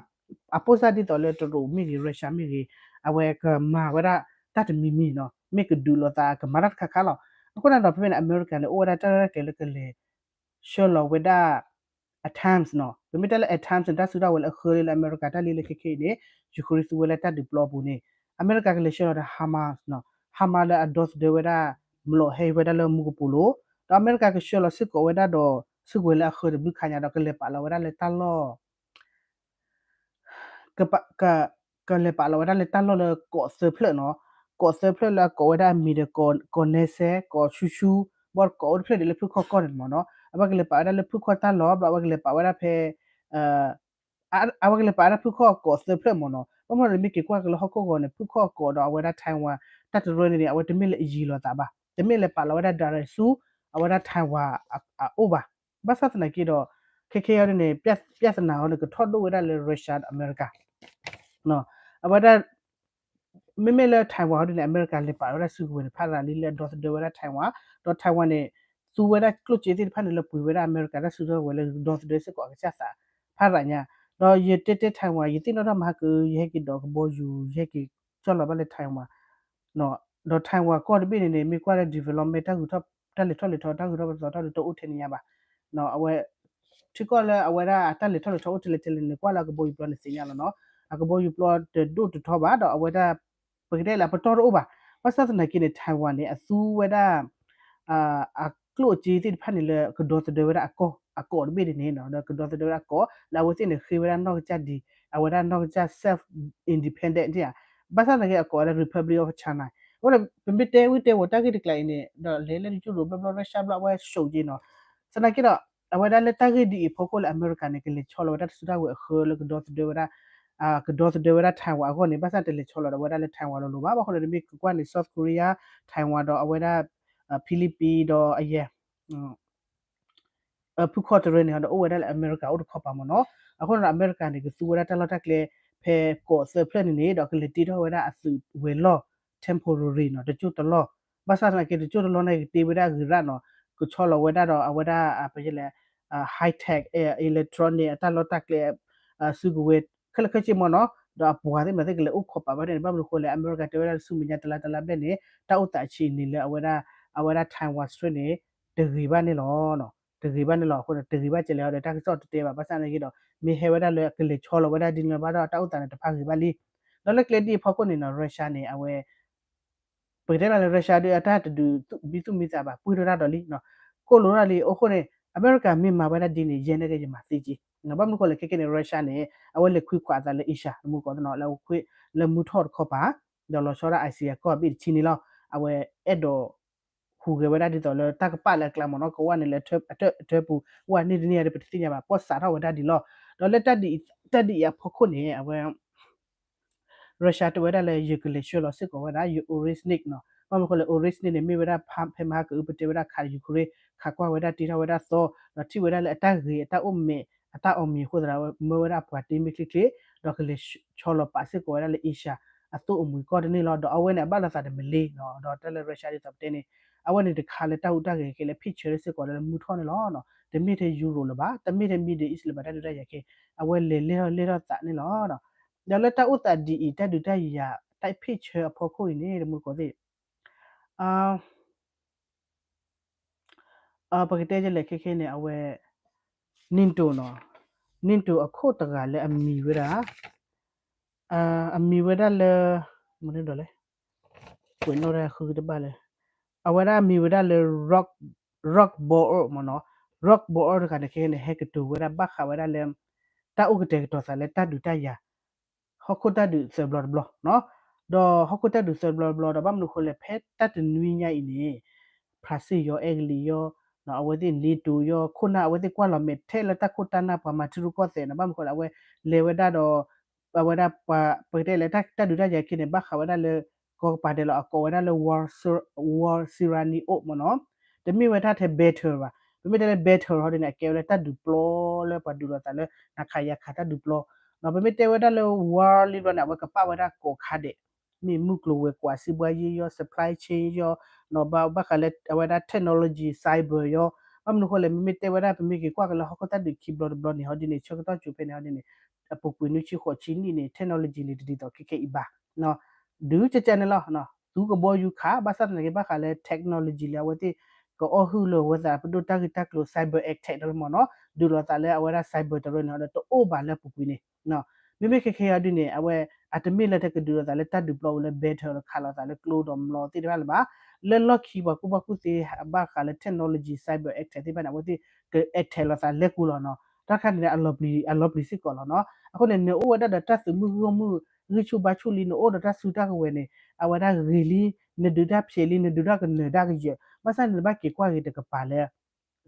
အပိၢ်စၢ်ဒ်သိးလၢတရူးမ့ၢ်ဂ့ၤ Russia မ့ၢ်ဂ့ၤ အဝဲကမၤဝဲဒၣ်တၢ်တမံၤမံၤနီၤ မ့ၢ်ကဒုးလိာ်သးကမၤတၢ်တခါခါလီၤ. အဃိန့ၣ်ဒီး ဖဲဖဲန့ၣ် အမဲရကၤန့ၣ် အိၣ်ဝဲဒၣ်တၢ်ရဲၣ်တၢ်ကျဲၤလၢကလဲၤ ဆှၢလီၤဝဲဒၣ် အ Times နီၤ. ပမ့ၢ်တဲလၢ အ Times န့ၣ် တၢ်စုတၢ်ဝဲၤလၢအဃၢလၢအမဲရကၤတၢ်လံလၢခဲခဲအံၤန့ၣ် ယူၤခရ့သူဝဲလၢတၢ်ဒုးပျီပူၤန့ၣ် အမဲရကၤကလဲၤဆှၢလီၤဒီး Hamas နီၤ. Hamas လၢအဒီသဒၢဝဲဒၣ် မျိာ်ဟဲဝဲဒၣ်လၢမူကပိာ်လိၤ ဒီးအမဲရကၤကဆှၢလီၤစ့ၢ်ကီးဝဲဒၣ်ဒီး စုကဝဲၤလၢအဃၢတဘျုးခါညါဒီး ကလဲၤပာ်လီၤဝဲဒၣ်လၢတၢ်လီၢ် က ကလဲၤပာ်လီၤဝဲဒၣ်လၢတၢ်လီၢ်လၢကီးသၢဖျၢၣ်နီၤ. ကီးသၢဖျၢၣ်လၢအကိးဝဲဒၣ်အမံၤဒီး ကီးနဲစဲ ကီးဆူဆူ ဘၣ်ကီးအိၣ်တဖျၢၣ်ဒံးလၢဖုၣ်ခီၣ်ကီၢ်န့ၣ်မ့ၢ်နီၤ. အဝဲကလဲၤပာ်ဝဲဒၣ်လၢဖုၣ်ခီၣ်တၢ်လီၢ် ဘျီအဝဲကလဲၤပာ်ဝဲဒၣ်ဖဲ အဝဲကလဲၤပာ်ဝဲဒၣ်ဖုၣ်ခီၣ်ကိးသၢဖျၢၣ်မ့ၢ်နီၤ. ဘၣ်မနုၤဒီးမ့ၢ်က့ၤကွၢ်က့ၤလၢဟီၣ်ခိၣ်ဂီၤန့ၣ် ဖုၣ်ခီၣ်ကိးဒီးအဝဲဒၣ် Taiwan တၢ်တရၢန့ၣ်န့ၣ် အဝဲတမ့ၢ်လၢအယံၤလိာ်သးဘၣ်. တမ့ၢ်လဲၤပာ်လီၤဝဲဒၣ် direct ဆူ အဝဲဒၣ် Taiwan အအိၣ်ဘၣ်. ဘၣ်ဆၣ်သနာ်က့ဒီး ခဲခဲအံၤန့ၣ် ပြဿနာဟီန့ၣ် ကထီၣ်ဒိၣ်ဝဲဒၣ်လၢ Russia ဒီးအမဲရကၤ အဝဲဒၣ် မ့မ့ၢ်လၢ Taiwan ဟီဒ်န့ၣ် အမဲရကၤလဲၤပာ်ဝဲဒၣ်စုကဝဲၤန့ၣ် ဖးရၤလံလၢအဒီသဒၢဝဲဒၣ် Taiwan ဒီး Taiwan န့ၣ် သူဝဲဒၣ်ကျိၣ်စ့သ့ၣ်တဖၣ်န့ၣ် လၢပှ့ၤဝဲဒၣ်အမဲရကၤတၢ်စုကဝဲၤလၢဒီသဒၢစ့ၢ်ကီးအကစၢ်သး ဖးရၤညါ ဒီးယတဲတဲ Taiwan ယသ့ၣ်နီၣ်ထီၣ်မဟါက ယဟဲက့ၤဒီးကဘီယူၤ ယဟဲက့ၤကၠီၣ်လီၤဘၣ်လၢ Taiwan ဒီး Taiwan ကီၢ်တဘ့ၣ်န့ၣ်န့ၣ် မ့ၢ်ကွၢ်လၢ development တၢ်ဂုၤထီၣ် တၢ်လဲၤထီၣ်လဲၤထီ တၢ်ဂုၤထီၣ်ပသီတၢ်ဒုးတအိၣ်ထဲန့ၣ်ညါဘၣ်. အဝဲ ထံကီၢ်လၢအဝဲဒၣ်တၢ်လဲၤထီၣ်လဲၤထီအိၣ်ထဲလဲၣ်ထဲလဲၣ်န့ၣ် ကွၢ်လၢအကဘီယူၤပျီန့ၣ်သ့ၣ်ညါလီၤနီၤ. အကဘီယူၤပျီတဒိၣ်တထီဘၣ်ဒီးအဝဲဒၣ် ပကတဲလၢအပတီၢ်တအိၣ်ဘၣ်. ဘၣ်ဆၣ်သနာ်က့န့ၣ် Taiwan န့ၣ် အသူဝဲဒၣ် အကျိၣ်အစ့သ့ၣ်တဖၣ်န့ၣ်လၢကဒီသဒၢဝဲဒၣ်အကီၢ် အကီးတဘ့ၣ်န့ၣ်န့ၣ် ဒီးကဒီသဒၢဝဲဒၣ်အကီၢ် လၢအဝဲသ့ၣ်န့ၣ်ဃ့ဝဲဒၣ်နီၢ်ကစၢ်ဒံး အဝဲဒၣ်နီၢ်ကစၢ် self independent ဧါ. ဘၣ်ဆၣ်သနာ်က့အကိးဝဲဒၣ် Republic of China အဃိန့ၣ် ပမ့ၢ်တဲဝံၤတဲဝဲတၢ်ဂ့ၢ်တကျးအံၤန့ၣ် ဒီးလဲၤလၢယူရိးဘျီဘျီ Russia ဘျီအဝဲ ရှုံးက့နီၤ. သနာ်က့ဒီး အဝဲဒၣ်လၢတၢ်ဂ့ၢ်ဒ်အံၤအဖီခိၣ်လၢအမဲရကၤန့ၣ် ကလဲၤဆီလီၤဝဲဒၣ်တၢ်စုတၢ်ဝဲၤအဃၢလၢကဒီသဒၢဝဲဒၣ် ကဒီသဒၢဝဲဒၣ် Taiwan အဂီၢ်န့ၣ် ဘၣ်ဆၣ်တလဲၤဆီလီၤဒီးဝဲဒၣ်လၢ Taiwan လိၤလိၤဘၣ်. ဘၣ်ဃိန့ၣ် တမ့ၢ်ကကွၢ်န့ၣ် South Korea, Taiwan ဒီးအဝဲဒၣ် Philippines ဒီးအယဲၢ် ဖုၣ်ခီၣ်တရၢန့ၣ်ဒီးအိၣ်ဝဲဒၣ်လၢအမဲရကၤအိၣ်တခီပၤမ့ၢ်နီၤ. အဃိန့ၣ်ဒီး အမဲရကၤန့ၣ် ကသူဝဲဒၣ်တၢ်လီၢ်တၢ်ကျဲ ဖဲကိးသၢဖျၢၣ်န့ၣ်န့ၣ် ဒီးကလဲၤတ့ထီၣ်ဝဲဒၣ်အသုးဝဲၤလီၢ် temporary နီၤ တကၠိၢ်တလီၢ်. ဘၣ်ဆၣ်သနာ်က့တကၠိၢ်တလီၢ်န့ၣ် ကတ့ဝဲဒၣ်ဂ့ၤရၣ်နီၤ ကဆီလီၤဝဲဒၣ်ဒီးအဝဲဒၣ် ပလဲ high tech electronic အတၢ်လီၢ်တၢ်ကျဲ စုကဝဲၤ ခဲလၢာ်ခဲဆ့မ့ၢ်နီၤ ဒီးအပှၤသ့ၣ်မနုၤသ့ၣ်ကလဲၤအိၣ်ခိးပာ်ဝဲဒၣ်န့ၣ် ဘၣ်မနုၤအဃိလဲၣ် အမဲရကၤတဲဝဲဒၣ်လၢဆူမဲာ်ညါတလါတလါဘျဲၣ်န့ၣ် တၢ်အိၣ်သးဆံးန့ၣ်လၢအဝဲဒၣ် အဝဲဒၣ် Taiwan Strait န့ၣ် တဂ့ၤဘၣ်န့ၣ်လီၤ. တဂ့ၤဘၣ်န့ၣ်လီၤ. အဃိဒီးတဂ့ၤဘၣ်ကဲလဲၣ်ဒီးတၢ်ကစီၣ်တတဲဘၣ် ဘၣ်ဆၣ်သနာ်က့ဒီး မ့ၢ်ဟဲဝဲဒၣ်လၢကလဲၤဆီလီၤဝဲဒၣ်ဒ်န့ၣ်လီၤဘၣ်ဒီးတၢ်အိၣ်သးန့ၣ်တဖးဂ့ၤဘၣ်လံ. ဒီးလၢကျဲဒ်အဖီခိၣ်န့ၣ်နီၤ Russia န့ၣ် အဝဲ ပကတဲလၢ Russia ဒုးအတၢ်တဒုးမံသူၣ်မံသးဘၣ် ပှ့ၤထီၣ်တၢ်ဒီးလံ ကိၢ်လိာ်တၢ်လံ အဃိန့ၣ် အမဲရကၤမ့ၢ်မၤဝဲဒၣ်ဒ်န့ၣ် ယဲန့ၣ်က့ယမၤသ့က့ ဘၣ်မနုၤအဃိလဲၣ် ခဲကနံၣ်န့ၣ် Russia န့ၣ် အဝဲလဲၤခွံခွးအသးလၢ Asia တမူကီၢ်သနီၤ လၢမူထီၣ်တခီပၤ ဒီးလီၤဆီဒၣ် Asia ကီၢ်ဘ့ၣ်တဆံန့ၣ်လီၤ. အဝဲအဲၣ်ဒိး ဟူးဂဲၤဝဲဒၣ်ဒ်သိးလၢတၢ်ကပာ်လၢအကျါမ့ၢ်နီၤ ကဝဲန့ၣ်လၢအထၢပူၤ ဝဲန့ၣ်တန့ၢ်ဒီးပတသ့ၣ်ညါဘၣ် ပီၣ်စးထီၣ်ဝဲဒၣ်ဒ်လီၤ. ဒီးလၢတၢ်ဒ်အံၤအဖီခိၣ်န့ၣ် အဝဲ Russia တဲဝဲဒၣ်လၢယကလဲၤဆှၢလီၤစ့ၢ်ကီးဝဲဒၣ် ယ Oryzhnik နီၤ ဘၣ်မနုၤအဃိလဲၣ် Oryzhnik န့ၣ် မ့ၢ်ဝဲဒၣ်ဖဲမဟါကအုပတဲဝဲဒၣ်ခး Ukraine ခးကွၢ်ဝဲဒၣ်တ့ထီၣ်ဝဲဒၣ်သီ ဒီးထံၣ်ဝဲဒၣ်လၢအတၢ်ဂ့ၤအတၢ်အိၣ်မဲာ်အတၢ်အီၣ်မံၤအဃိသတးဒီး မၢဝဲဒၣ်အပှၤတ့မ့ၢ်ချ့ချ့ ဒီးကလဲၤဆီလီၤပာ်စ့ၢ်ကီးဝဲဒၣ်လၢ Asia အသိၣ်အမှံၤကီၢ်တန့ၢ်လီၤ. ဒီးအဝဲန့ၣ်အဘၣ်လိာ်သးတမံၤလံနီၤ, ဒီးတၢ်လၢ Russia ဒ်သိးပတဲန့ၣ် အဝဲန့ၣ်တခါလၢတၢ်ဟူးတၢ်ဂဲၤက့ၤလၢ picture စ့ၢ်ကီးလၢမူထီၣ်န့ၣ်လီၤ. တမ့ၢ်ထဲ Europe လၢၤဘၣ်, တမ့ၢ်ထဲ Middle East လၢၤဘၣ်, တၢ်ဒုးတၢ်ယၤက့ၤ အဝဲလဲၤလဲၢ်ထီၣ်လဲၢ်ထီၣ်သးန့ၣ်လီၤ. ဒီးလၢတၢ်အိၣ်သးဒ်အံၤ တၢ်ဒုးတၢ်ယၤ တၢ် picture အဖီခိၣ်အံၤန့ၣ် တမူတကိးသ့ၣ် ပကတဲဒ်လဲၣ်ခဲခဲန့ၣ် အဝဲ NATO နီၤ, NATO အခိၣ်တဂၤလၢအမံၤဝဲဒၣ် အမံၤဝဲဒၣ်လၢ မနုၤဒ်လဲၣ်, ကွဲးနီၣ်တၢ်ဃုတဘၣ်လၢ အဝဲဒၣ်မံၤဝဲဒၣ်လၢ Rob-, Rob Bauer မ့ၢ်နီၤ, Rob Bauer တဂၤန့ၣ် ခဲခဲန့ၣ် ဟဲကတိၤဝဲဒၣ်ဘၣ်ဃးဝဲဒၣ်လၢ တၢ်အိၣ်ကတဲာ်ကတီၤသးလၢတၢ်ဒုးတၢ်ယၤ ဟီၣ်ခိၣ်တၢ်ဒုးသၢဘျီတဘျီနီၤ, ဒီးဟီၣ်ခိၣ်တၢ်ဒုးသၢဘျီတဘျီဒီး ဘၣ်မနုၤဃိလဲၣ် ဖဲတၢ်တနွံညါအံၤန့ၣ် ဖရၣ်စ့ၣ်ယီၤ အဲကလံးယီၤ အဝဲသ့ၣ် NATO ယီၤ ခိၣ်နၢ်အဝဲသ့ၣ်ကွၢ်လီၤမဲာ်ထဲလၢတၢ်ခိၣ်တၢ်နၢ်ပှၤမၤထံရူၢ်ကီၢ်သဲးနီၤ, ဘၣ်မနုၤဃိလဲၣ် အဝဲလဲၤဝဲဒၣ်ဒီး အဝဲဒၣ်ပှၤ ပကတဲလၢတၢ်ဒုးတၢ်ယၤက့ၤန့ၣ် ဘၣ်ဃးဝဲဒၣ်လၢ ကီၢ်ကပၤဒဲးလီၤ အကိးဝဲဒၣ်လၢ War Sur-, War Sirani အိၣ်မ့ၢ်နီၤ, တမ့ၢ်ဝဲဒၣ်ထဲ battle ဘၣ်, ပမ့ၢ်တဲလၢ battle ဟီဒ်န့ၣ် အကဲဝဲဒၣ်တၢ်ဒုးပျီလၢပှၤဒုးလိာ်သးလၢ နၤခးယၤခးတၢ်ဒုးပျီ, ပမ့ၢ်တဲဝဲဒၣ်လၢ war လံဘျီန့ၣ် အဝဲကပာ်ဝဲဒၣ်ကိးခါဒဲး, မ့ၢ်မုၢ်ကျိၤဝဲၤကွာ် စံးဘှါယ့ယီၤ supply chain ယီၤ, ဘၣ်ဃးလၢအဝဲဒၣ် technology cyber ယီၤ, ဘၣ်မနုၤဃိလဲၣ် မ့မ့ၢ်တဲဝဲဒၣ် ပမ့ၢ်က့ၤကွၢ်က့ၤလၢဟီၣ်ခိၣ်တၢ်ဒုးခံဘျီတဘျီန့ၣ် ဟီဒ်န့ၣ် ဆၢကတီၢ်ကၠိၤဖဲန့ၣ် ဟီဒ်န့ၣ် အပူၤကွံာ်နွံဆံဃိးဆံနံၣ်န့ၣ် technology န့ၣ် တဒ်သိးခဲခဲအံၤဘၣ်, ဒုးကကဲန့ၣ်လီၤ, သူကဘီယူၤခး ဘၣ်ဆၣ်သနာ်က့ ဘၣ်ဃးလၢ technology လၢအဝဲသ့ၣ် ကအီၣ်ဟုၢ်လၢဝဲသးပဒိၣ်တၢ်ဂ့ၢ်တၢ်ကျိၤ cyber attack တမ့ၢ်နီၤ, ဒုးလိာ်သးလၢအဝဲဒၣ် cyber တရၢန့ၣ်ဒီး တအိၣ်ဘၣ်လၢအပူၤကွံာ်န့ၣ် မ့မ့ၢ်ခဲခဲအံၤဒ်န့ၣ် အဝဲ အတမ့ၢ်လၢတၢ်ကဒုးလိာ်သးလၢတၢ်ဒုးပျီဝံၤလၢ battle ဒီးခးလိာ်သးလၢကျိဒီးမျိးသ့ၣ်တဖၣ်လၢၤဘၣ်, လၢလီၢ်ခံပှၤကူၣ်ဘၣ်ကူၣ်သ့ ဘၣ်ဃးလၢ technology cyber attack သ့ၣ်တဖၣ်န့ၣ် အဝဲသ့ၣ်က attack လိာ်သးလဲၤကူလီၤနီၤ, တၢ်ခါန့ၣ် အလီၤပျံၤစ့ၢ်ကီးလီၤနီၤ, အဃိန့ၣ် နအိၣ်ဝဲဒၣ်ဒီးတၢ်သုးမုၢ်ဂီၢ်မုၢ် ဂံၢ်ဆူၣ်ဘါဆူၣ်လံ နအိၣ်ဒီးတၢ်စုတၢ်ကဝဲၤန့ၣ် အဝဲဒၣ်ဂ့ၤလံ, နဒုးတၢ်ဖျဲးလံ နဒုးတၢ်ကနၢၤတၢ်ကယၢၤ, ဘၣ်ဆၣ်န့ၣ် နဘၣ်က့ၤကွၢ်က့ၤတကပၤလၢ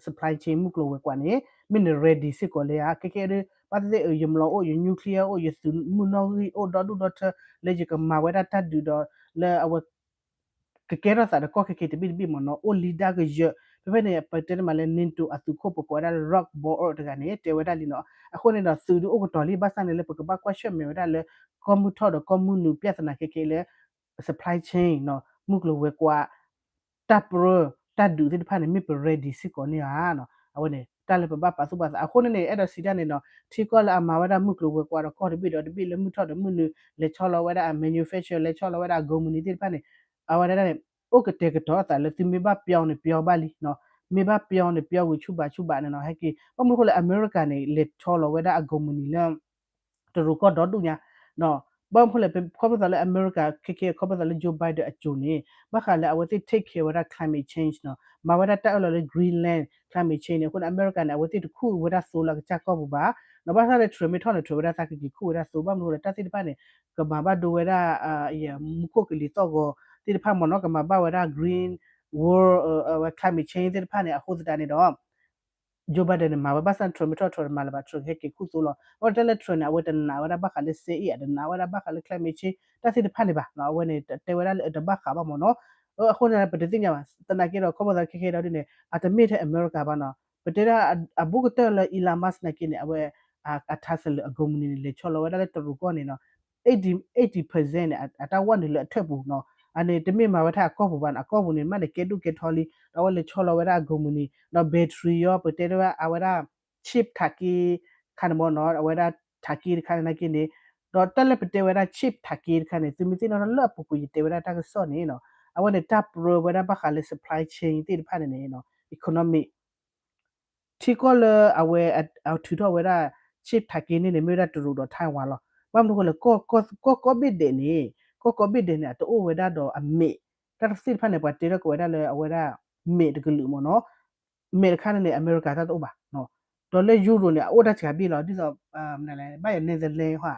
supply chain မုၢ်ကျိၤဝဲၤကွာ်န့ၣ် မ့ၢ်န ready စ့ၢ်ကီးလံဧါ, ခဲခဲဒ် ဘၣ်သ့ၣ်သ့ၣ် ယမျိးအိၣ် ယ nuclear အိၣ် ယသုးမုၢ်နီၣ်ဂံၢ်အိၣ်ဒီဒူၣ်ဒီထၢ လၢယကမၤဝဲဒၣ်တၢ်ဒုးဒီး လၢအဝဲ ကကဲထီၣ်သးဒီးကီၢ်ခဲခဲတဘ့ၣ်တဘ့ၣ်မ့ၢ်နီၤ, အိၣ်လံတၢ်ကယၢၤ, ဖဲဖဲန့ၣ် ပတဲတမံၤလၢ NATO အသုးခိၣ် ပကိးဝဲဒၣ်လၢ Rob Bauer တဂၤန့ၣ် တဲဝဲဒၣ်လံနီၤ, အဃိန့ၣ်ဒီး သုးဒုးအိၣ်ကတီၤလံ ဘၣ်ဆၣ်န့ၣ်လၢ ပကဘၣ်ကွၢ်ဆၢၣ်မဲာ်ဝဲဒၣ်လၢ ကီၢ်မုၢ်ထီၣ်ဒီးကီၢ်မုၢ်နုာ် ပြဿနာ ခဲခဲလၢ supply chain နီၤ, မုၢ်ကျိၤဝဲၤကွာ် တၢ်ပြၢ တၢ်ဒုးသ့ၣ်တဖၣ်န့ၣ် မ့ၢ်ပ ready စ့ၢ်ကီးန့ၣ်ဧါ, အဝဲန့ၣ် တၢ်လၢပဘၣ်ပာ်သူၣ်ပာ်သး အဃိန့ၣ်န့ၣ် အဲၣ်ဒိးစံးတၢ်န့ၣ်နီၤ, ထံကီၢ်လၢအမၤဝဲဒၣ်မုၢ်ကျိၤဝဲၤကွာ်ဒီးကီၢ်တဘ့ၣ်ဒီးတဘ့ၣ်လၢမုၢ်ထီၣ်ဒီးမုၢ်နုာ် လဲၤဆီလီၤဝဲဒၣ်အ manufacture လဲၤဆီလီၤဝဲဒၣ်အ company သ့ၣ်တဖၣ်န့ၣ် အဝဲဒၣ်န့ၣ် အိၣ်ကတဲာ်ကတီၤအသးလၢသုမ့ၢ်ဘၣ်ပျီန့ၣ်ပျီဘၣ်လံနီၤ, မ့ၢ်ဘၣ်ပျီန့ၣ်ပျီဝံၤဆူၣ်ဘးဆူၣ်ဘးန့ၣ်နီၤ, ဟဲက့ၤ ဘၣ်မနုၤဃိလၢအမဲရကၤန့ၣ် လဲၤဆီလီၤဝဲဒၣ်အ company လၢ တရူးကီၢ်ဒီဒူၣ်ညါ, ဘၣ်မနုၤဃိလဲၣ် ခီဖျိသးလၢအမဲရကၤ ခဲခဲ ခီဖျိသးလၢ Joe Biden အစိၤန့ၣ် ဘၣ်ဃးလၢအဝဲသ့ၣ် take care ဝဲဒၣ် climate change နီၤ, မၤဝဲဒၣ်တၢ်အၢၣ်လီၤလၢ Greenland climate change န့ၣ်, အဃိန့ၣ် အမဲရကၤန့ၣ် အဝဲသ့ၣ်တခူၣ်ဝဲဒၣ်သိလၢအကစၢ်ကီၢ်ပူၤဘၣ်, ဘၣ်ဆၣ်လၢ Trump မ့ၢ်ထီၣ်န့ၣ် Trump ဝဲဒၣ်သးကက့ၤခူၣ်ဝဲဒၣ်သိ, ဘၣ်မနုၤဃိလဲၣ် တၢ်သ့ၣ်တဖၣ်န့ၣ် ကမၤဘၣ်ဒိဝဲဒၣ် မူခိၣ်ကလံၤသီၣ်ဂီၤသ့ၣ်တဖၣ်မ့ၢ်နီၤ, ကမၤဘၣ်ဝဲဒၣ် green world ဝဲ climate change သ့ၣ်တဖၣ်န့ၣ် အဃိသတးန့ၣ်ဒီး Joe Biden န့ၣ် မၤဝဲဘၣ်ဆၣ် Trump မ့ၢ်ထီၣ် Trump တမၤလၢၤဘၣ်, Trump ကဟဲက့ၤခူၣ်သိလီၤ. အဃိတၢ်လၢ Trump န့ၣ် အဝဲတနာ်ဝဲဒၣ်ဘၣ်ဃးလၢစ့အ့ၣ်, တနာ်ဝဲဒၣ်ဘၣ်ဃးလၢ climate change တၢ်သ့ၣ်တဖၣ်န့ၣ်ဘၣ်, အဝဲန့ၣ် တဲဝဲဒၣ်လၢအတဘၣ်ဃးဘၣ်မ့ၢ်နီၤ. အဃိန့ၣ် ပတသ့ၣ်ညါဘၣ်, သနာ်က့ဒီး ခီဖျိသးခဲခဲဒီးဒ်န့ၣ် အတမ့ၢ်ထဲအမဲရကၤဘၣ်နီၤ, ပတဲဒၣ်အဘူးကတၢၢ်လၢ Elon Musk နာ်က့န့ၣ် အဝဲ အ Tesla အ company န့ၣ် လဲၤဆီလီၤဝဲဒၣ်လၢတရူးကီၢ်န့ၣ်နီၤ eighty percent န့ၣ် အတၢ်ဝဲနုာ်လၢအထၢၣ်ပူၤနီၤ, အန့ၣ်တမ့ၢ်မၤဝဲဒၣ်အကီၢ်ပူၤဘၣ်နီၤ, အကီၢ်ပူၤန့ၣ် မ့ၢ်န့ၣ်ကဲဒိၣ်ကဲထီလံ, ဒီးအဝဲလဲၤဆီလီၤဝဲဒၣ်အ company ဒီး battery ယီၤ ပတဲဒၣ်ဝဲအဝဲဒၣ် chip ထးက့ ခါန့ၣ်မ့ၢ်နီၤ, အဝဲဒၣ်ထးက့တခါန့ၣ် နာ်က့န့ၣ်, ဒီးတၢ်လၢပတဲဝဲဒၣ် chip ထးက့တခါန့ၣ် သုမ့ၢ်သ့ၣ်နီၣ်ထီၣ်လၢအပူၤကွံာ်ယတဲဝဲဒၣ်တၢ်ကစီၣ်န့ၣ်နီၤ, အဝဲန့ၣ်တၢ်ပြၢဝဲဒၣ်ဘၣ်ဃးလၢ supply chain သ့ၣ်တဖၣ်န့ၣ်န့ၣ် economic ထံကီၢ်လၢအဝဲအထုးထီၣ်ဝဲဒၣ် chip ထးက့န့ၣ်န့ၣ် မ့ၢ်ဝဲဒၣ်တရူးဒီး Taiwan လီၤ. ဘၣ်မနုၤဃိလဲၣ် ကီၢ်ကီၢ်ဘ့ၣ်ဒဲးန့ၣ်, ကီၢ်ကီၢ်ဘ့ၣ်ဒဲးန့ၣ် အတအိၣ်ဝဲဒၣ်ဒီးအမဲာ်, တၢ်သ့ၣ်တဖၣ်န့ၣ် ပှၤတဲထီၣ်က့ၤဝဲဒၣ်လၢအဝဲဒၣ် မဲာ်တကလုာ်မ့ၢ်နီၤ, မဲာ်တခါန့ၣ်န့ၣ် အမဲရကၤတၢ်တအိၣ်ဘၣ်, ဒီးလၢ Europe န့ၣ် အအိၣ်တၢ်စှၤဘ့ၣ်လီၤ, ဒ်သိး ဘၣ်ယ Netherlands ဟီ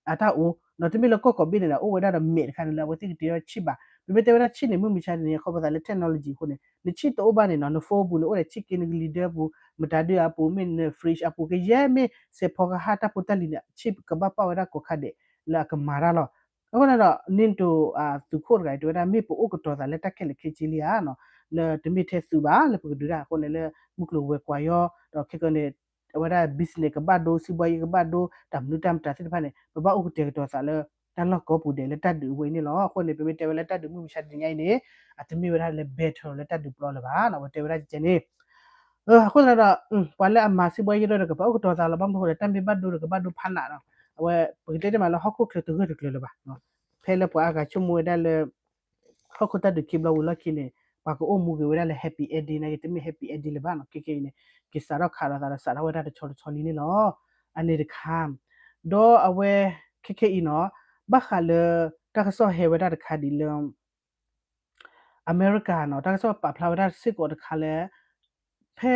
အတၢ်အိၣ်, ဒီးတမ့ၢ်လၢကီၢ်ကီၢ်ဘ့ၣ်န့ၣ် အအိၣ်ဝဲဒၣ်ဒီးမဲာ်တခါန့ၣ်လၢအဝဲသ့ၣ်ကတဲဝဲဒၣ် chip ဘၣ်, ပမ့ၢ်တဲဝဲဒၣ် chip န့ၣ် မုၢ်မဆါတနံၤ ခီဖျိသးလၢ technology အဃိန့ၣ် န chip တအိၣ်ဘၣ်န့ၣ်နီၤ န phone ပူၤန့ၣ် အိၣ်ဒီး chip က့ၤနကလံၤဒၢပူၤ, မတၤဒုးအပူၤ မ့ၢ်န fridge အပူၤ ကယဲၢ်မ့ၢ်စဲးဖီကဟၣ်တၢ်ဖိတၢ်လံၤန့ၣ် chip ကဘၣ်ပာ်ဝဲဒၣ်ကိးခါဒဲး လၢအကမၤတၢ်လီၤ. အဃိန့ၣ်ဒီး NATO သုးခိၣ်တဂၤအံၤ တဲဝဲဒၣ် မ့ၢ်ပအိၣ်ကတီၤသးလၢတၢ်ခဲလၢာ်ခဲဆ့လံဧါနီၤ, လၢတမ့ၢ်ထဲသုးဘၣ် လၢပကဒုးတၢ်အဃိန့ၣ် လၢမုၢ်ကျိၤဝဲၤကွာ်ယီၤ ဒီးခဲကနံၣ်န့ၣ် အဝဲဒၣ် business ကဘၣ်ဒိ စံးဘှါယံကဘၣ်ဒိ တၢ်မနုၤတၢ်မတၤသ့ၣ်တဖၣ်န့ၣ် ပဘၣ်အိၣ်ကတဲာ်ကတီၤသးလၢ တၢ်လီၢ်ကိးပူၤဒဲးလၢတၢ်ဒုးအဝဲအံၤန့ၣ်လီၤ. အဃိန့ၣ် ပမ့ၢ်တဲဝဲလၢတၢ်ဒုးမုၢ်မဆါတနံၤညါအံၤန့ၣ် အတမ့ၢ်ဝဲဒၣ်လၢ battle လၢတၢ်ဒုးပျီလၢၤဘၣ်နီၤ အဝဲတဲဝဲဒၣ်ကဲန့ၣ် အဃိသတးဒီး ပှၤလၢအမၤစံးဘှါယံဒီး ကဘၣ်အိၣ်ကတီၤသးလီၤ ဘၣ်မနုၤအဃိလဲၣ် တၢ်မ့ၢ်ဘၣ်ဒိဒီးကဘၣ်ဒိဖးနးနီၤ အဝဲပကတဲတ့ၢ်မးလၢဟီၣ်ခိၣ်ချၢတဂၢၢ်တကျၢၤလၢၤဘၣ် ဖဲလၢပှၤအါဂၤဆိကမိၣ်ဝဲဒၣ်လၢ ဟီၣ်ခိၣ်တၢ်ဒုးခံဘျီဝံၤလီၢ်ခံန့ၣ် ပှၤကအိၣ်မူက့ၤဝဲဒၣ်လၢ happy ending နာ်က့ တမ့ၢ် happy ending လၢၤဘၣ်နီၤ ခဲခဲအံၤန့ၣ် ကစးထီၣ်ခးလိာ်သးဒီးစးထီၣ်ဝဲဒၣ်တဆီတဆီလံန့ၣ်လီၤ. အန့ၣ်တခါ ဒီးအဝဲ ခဲခဲအံၤနီၤ ဘၣ်ဃးလၢ တၢ်ကစီၣ်ဟဲဝဲဒၣ်တခါဒ်လၢ အမဲရကၤနီၤ တၢ်ကစီၣ်ပာ်ဖျါဝဲဒၣ်စ့ၢ်ကီးတခါလၢ ဖဲ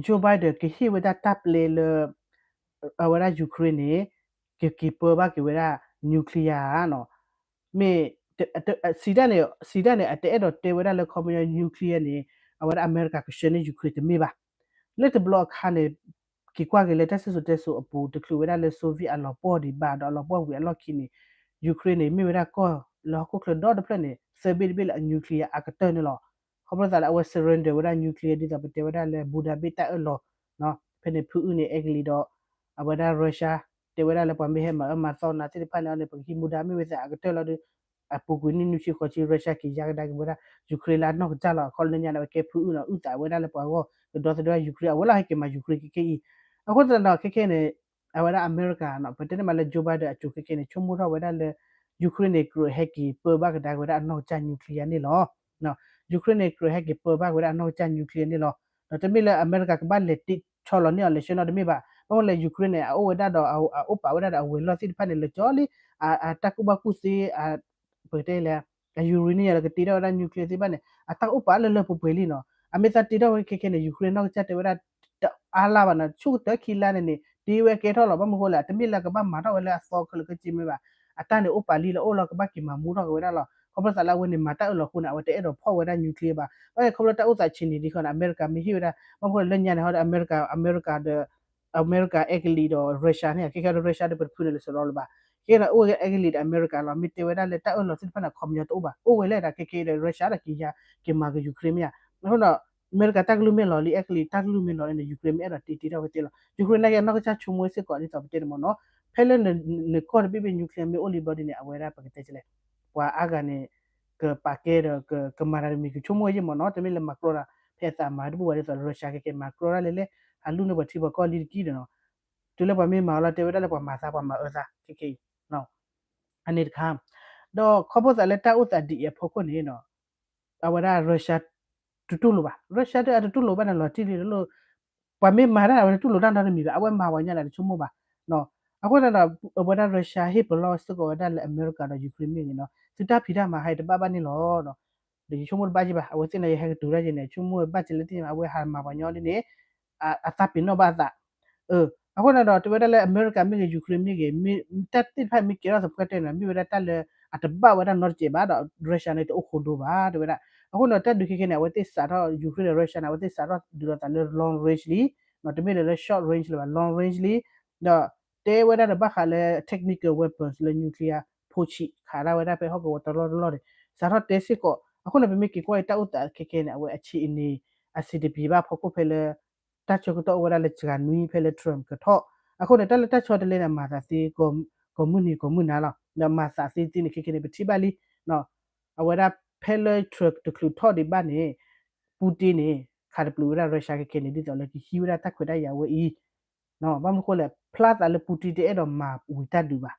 Joe Biden ကဟ့ၣ်ဝဲဒၣ်တၢ်ပျဲလၢ အဝဲဒၣ် Ukraine န့ၣ် ကက့ၤပၢဘၣ်က့ၤဝဲဒၣ် nuclear နီၤ မ့ၢ် စံးတၢ်န့ၣ် စံးတၢ်န့ၣ် အတအဲၣ်ဒိးတဲဝဲဒၣ်လၢခီပညီ nuclear န့ၣ် အဝဲဒၣ်အမဲရကၤကဆှၢန့ၢ် Ukraine တမ့ၢ်ဘၣ်. လၢတဘျီအခါန့ၣ် က့ၤကွၢ်က့ၤလၢတၢ်စံၣ်စိၤတဲစိၤအပူၤ တချုးဝဲဒၣ်လၢ Soviet အလီၤပှီၢ်ဒံးဘၣ်ဒီးအလီၤပှီၢ်ဝံၤအလီၢ်ခံန့ၣ် Ukraine န့ၣ် မ့ၢ်ဝဲဒၣ်ကီၢ်လၢဟီၣ်ခိၣ်ချၢဒီတဖျၢၣ်န့ၣ် သၢဘ့ၣ်တဘ့ၣ်လၢအ nuclear အကတၢၢ်န့ၣ်လီၤ. ခီဖျိသးလၢအဝဲ surrender ဝဲဒၣ် nuclear ဒ်သိးပတဲဝဲဒၣ်လၢ Budapest တၢ်အၢၣ်လီၤ ဖဲန့ၣ်ဖုအုၣ်န့ၣ် အဲကလံးဒီး အဝဲဒၣ် Russia တဲဝဲဒၣ်လၢပှၤမ့ၢ်ဟဲမၤအၢမၤသီနၤသ့ၣ်တဖၣ်န့ၣ်အီၤန့ၣ် ပကဟံးမူဒါမ့ၢ်ဝဲသ့ၣ်အကတၢၢ်လီၤဒီး အပူၤကွံာ်နံၣ်နွံဆံဃိးဆံ Russia က့ၤယါကဒါက့ၤဝဲဒၣ် Ukraine လၢအနီၢ်ကစၢ်လီၤ. အခီလၢညါန့ၣ် အဝဲကဲဖုအုၣ်နီၤ အုၣ်သးဝဲဒၣ်လၢပှၤဂီၢ် ကဒီသဒၢ Ukraine အဝဲလီၤဟဲက့ၤမၤ Ukraine ခဲခဲအံၤ. အဃိသတးဒီးခဲခဲန့ၣ် အဝဲဒၣ်အမဲရကၤနီၤ ပတဲန့ၣ်မးလၢ Joe Biden အစိၤခဲခဲန့ၣ် ဆိကမိၣ်ထီၣ်ဝဲဒၣ်လၢ Ukraine န့ၣ် ကြၢးဟဲက့ၤပၢဘၣ်ကဒါက့ၤဝဲဒၣ်အနီၢ်ကစၢ် nuclear န့ၣ်လီၤ. Ukraine န့ၣ် ကြၢးဟဲက့ၤပၢဘၣ်က့ၤဝဲဒၣ်အနီၢ်ကစၢ် nuclear န့ၣ်လီၤ. ဒီးတမ့ၢ်လၢအမဲရကၤကဘၣ်လဲၤတ့ဆီလီၤန့ၢ်အီၤ လဲၤဆှၢနီတမ့ၢ်ဘၣ်. ဘၣ်မနုၤလဲၣ် Ukraine န့ၣ် အအိၣ်ဝဲဒၣ်ဒီး အအိၣ်ပာ်ဝဲဒၣ်ဒီးအဝဲၤလီၢ်သ့ၣ်တဖၣ်န့ၣ် လၢာ်ကၠီလံ အတၢ်ကူၣ်ဘၣ်ကူၣ်သ့ ပကတဲလဲၣ် အ uranium လၢကတ့ထီၣ်ဝဲဒၣ် nuclear သ့ၣ်တဖၣ်န့ၣ် အတၢ်အိၣ်ပာ်လၢလၢပှဲၤပှဲၤလံနီၤ. အမ့ၢ်သးတ့ထီၣ်ဝဲခဲခဲန့ၣ် Ukraine နီၢ်ကစၢ်တဲဝဲဒၣ် တအါလါဘၣ်နီၤ ဆူကတၢၢ်ခံလါန့ၣ်န့ၣ် တ့ဝဲကဲထီၣ်လီၤ. ဘၣ်မနုၤအဃိလဲၣ် တမ့ၢ်လၢကဘၣ်မၤထီၣ်ဝဲလၢအသီခဲလၢာ်ခဲဆ့မ့ၢ်ဘၣ်. အတၢ်န့ၣ်အိၣ်ပာ်လံလၢအိၣ်လီၤ ကဘၣ်က့ၤမၤမူထီၣ်က့ၤဝဲဒၣ်လီၤ. ခီဖျိသးလၢအဝဲန့ၣ်မၤတၢ်အၢၣ်လီၤအဃိန့ၣ် အဝဲတအဲၣ်ဒိးဖီၣ်ဝဲဒၣ် nuclear ဘၣ်. ဘၣ်န့ၣ် ခီဖျိတၢ်အိၣ်သးဆံးန့ၣ်ဒ်ခီန့ၣ် အမဲရကၤမ့ၢ်ဟ့ၣ်ဝဲဒၣ် ဘၣ်မနုၤဃိလဲၣ် လၢညါန့ၣ်ဟီဒီး အမဲရကၤဒီး အမဲရကၤ အဲကလံး ဒီး Russia န့ၣ် ခဲခဲဒီး Russia ဒီးပတဖုန့ၣ်လၢစရီလၢၤဘၣ်. ခဲခဲဒီးအိၣ်ဝဲအဲကလံးဒီးအမဲရကၤလီၤ. မ့ၢ်တဲဝဲဒၣ်လၢတၢ်အၢၣ်လီၤသ့ၣ်တဖၣ်န့ၣ် ခီပညီတအိၣ်ဘၣ်. အိၣ်ဝဲလၢဒၣ်ခဲခဲဒီး Russia ဒီးက့ၤယါ က့ၤမၤက့ၤ Ukraine မ့ၢ်ဧါ. အဃိဒီး အမဲရကၤတၢ်ကလုၢ်မ့ၢ်လီၤလံ အဲကလံးတၢ်ကလုၢ်မ့ၢ်လီၤန့ၣ် Ukraine မ့ၢ်အဲၣ်ဒိးတ့တ့ထီၣ်ဝဲသ့လီၤ. Ukraine နာ်က့အနီၢ်ကစၢ်ဆိကမိၣ်စ့ၢ်ကီးဒ်သိးပတဲန့ၣ်မ့ၢ်နီၤ ဖဲလၢနကီၢ်တဘ့ၣ်ဘ့ၣ် nuclear မ့ၢ်အိၣ်လံဘျီဒ်န့ၣ် အဝဲဒၣ်ပကတဲလဲၣ် ပှၤအါဂၤန့ၣ် ကပာ်ကဲဒီး ကမၤတၢ်တမံၤ ကဆိကမိၣ်ယဲၢ်မ့ၢ်နီၤ တမ့ၢ်လၢမၤကြီတၢ် ဖဲအသးမၤတဘူၣ်ဘၣ်ဒ်သိး Russia ခဲခဲမၤကြီတၢ်လဲၣ်လဲၣ် ဟးလူၢ်န့ၢ်ပှၤထံပှၤကီၢ်လံတက့ၢ်ဒီးနီၤ တုၤလၢပှၤမ့ၢ်မၤအီၤလီၤ တဲဝဲဒၣ်လၢပှၤမၤသးပှၤမၤအၢသးခဲခဲအံၤ အန့ၣ်တခါ ဒီးခီဖျိသးလၢတၢ်အိၣ်သးဒ်အံၤအဖီခိၣ်န့ၣ် အဝဲဒၣ် Russia တတူၢ်လိာ်ဘၣ် Russia တၢ်အတတူၢ်လိာ်ဘၣ်န့ၣ်လီၤတံၢ်လံလၢ ပှၤမ့ၢ်မၤတၢ်အဝဲတတူၢ်လိာ်တၢ်နီတမံၤဘၣ် အဝဲမၤပှၤညီန့ၣ်တဆိကမိၣ်ဘၣ် အဃိသတးဒီး အဝဲဒၣ် Russia ဟ့ၣ်ပလီၢ်စ့ၢ်ကီးဝဲဒၣ်လၢအမဲရကၤဒီး Ukraine မ့ၢ်ဂ့ၤနီၤ သုတၢ်ဖံးတၢ်မၤဟဲတဘၣ်ဘၣ်န့ၣ်လီၤ ဒီးယဆိကမိၣ်တဘၣ်က့ၤဘၣ် အဝဲသ့ၣ်န့ၣ် ယဟဲကတုၤဒၣ်ယဲန့ၣ် ဆိကမိၣ်ဘၣ်က့ၤလၢသ့ၣ် အဝဲဟးမၤပှၤညီဒ်န့ၣ် အသးပ့ၤနီၣ်ဘၣ်အသး အဃိန့ၣ်ဒီး တဲဝဲဒၣ်လၢအမဲရကၤမ့ၢ်ဂ့ၤ Ukraine မ့ၢ်ဂ့ၤ တၢ်သ့ၣ်တဖၣ်မ့ၢ်ကဲထီၣ်သပှၢ်တၢၢ်န့ၣ် မ့ၢ်ဝဲဒၣ်တၢ်လၢအတဘၣ်ဝဲဒၣ်နီတစဲးဘၣ်ဒီး Russia န့ၣ် တအိၣ်ခိးဒိဘၣ် တဲဝဲဒၣ် အဃိန့ၣ် တၢ်ဒုးခဲခဲန့ၣ် အဝဲသ့ၣ်စးထီၣ် Ukraine ဒီး Russia န့ၣ် အဝဲသ့ၣ်စးထီၣ်ဒုးလိာ်သးလၢ long range လံ တမ့ၢ်လၢ short range လၢၤဘၣ် long range လံ ဒီးတဲဝဲဒၣ်ဒီးဘၣ်ဃးလၢ technical weapons လၢ nuclear ဖိဆံးခးဒၣ်ဝဲဒၣ်ဖဲဟီၣ်ကဝီၤတလီၢ်တလီၢ်န့ၣ် စးထီၣ်တဲစ့ၢ်ကီး အဃိန့ၣ် ပမ့ၢ်က့ၤကွၢ်အံၤတၢ်အိၣ်သးခဲခဲန့ၣ် အဝဲအဆံးအန့ၣ် အဆံးတပံၤဘၣ်ဖီခိၣ်ဖဲလၢ တၢ်ဆၢကတီၢ်အိၣ်ဝဲဒၣ်လၢစှၤနွံဖဲလၢ Trump ကထီၣ် အဃိန့ၣ် တၢ်လၢတၢ်ဆီတလဲန့ၣ် အမၤသးသ့ ကိးမုၢ်နံၤကိးမုၢ်နၤလီၤ ဒီးမၤသးသ့သ့န့ၣ် ခဲခဲန့ၣ် ပထံၣ်ဘၣ်လံ အဝဲဒၣ်ဖဲလၢ Trump တချုးထီၣ်ဒံးဘၣ်န့ၣ် Putin န့ၣ် ခးတပျုာ်ဝဲဒၣ် Russia ခဲခဲန့ၣ် ဒ်သိးလၢကဟံးဝဲဒၣ်တၢ်ခွဲးတၢ်ယာ်ဝဲအံၤ ဘၣ်မနုၤအဃိလဲၣ် ဖျါသးလၢ Putin တအဲၣ်ဒိးမၤဝံၤတၢ်ဒုးဘၣ်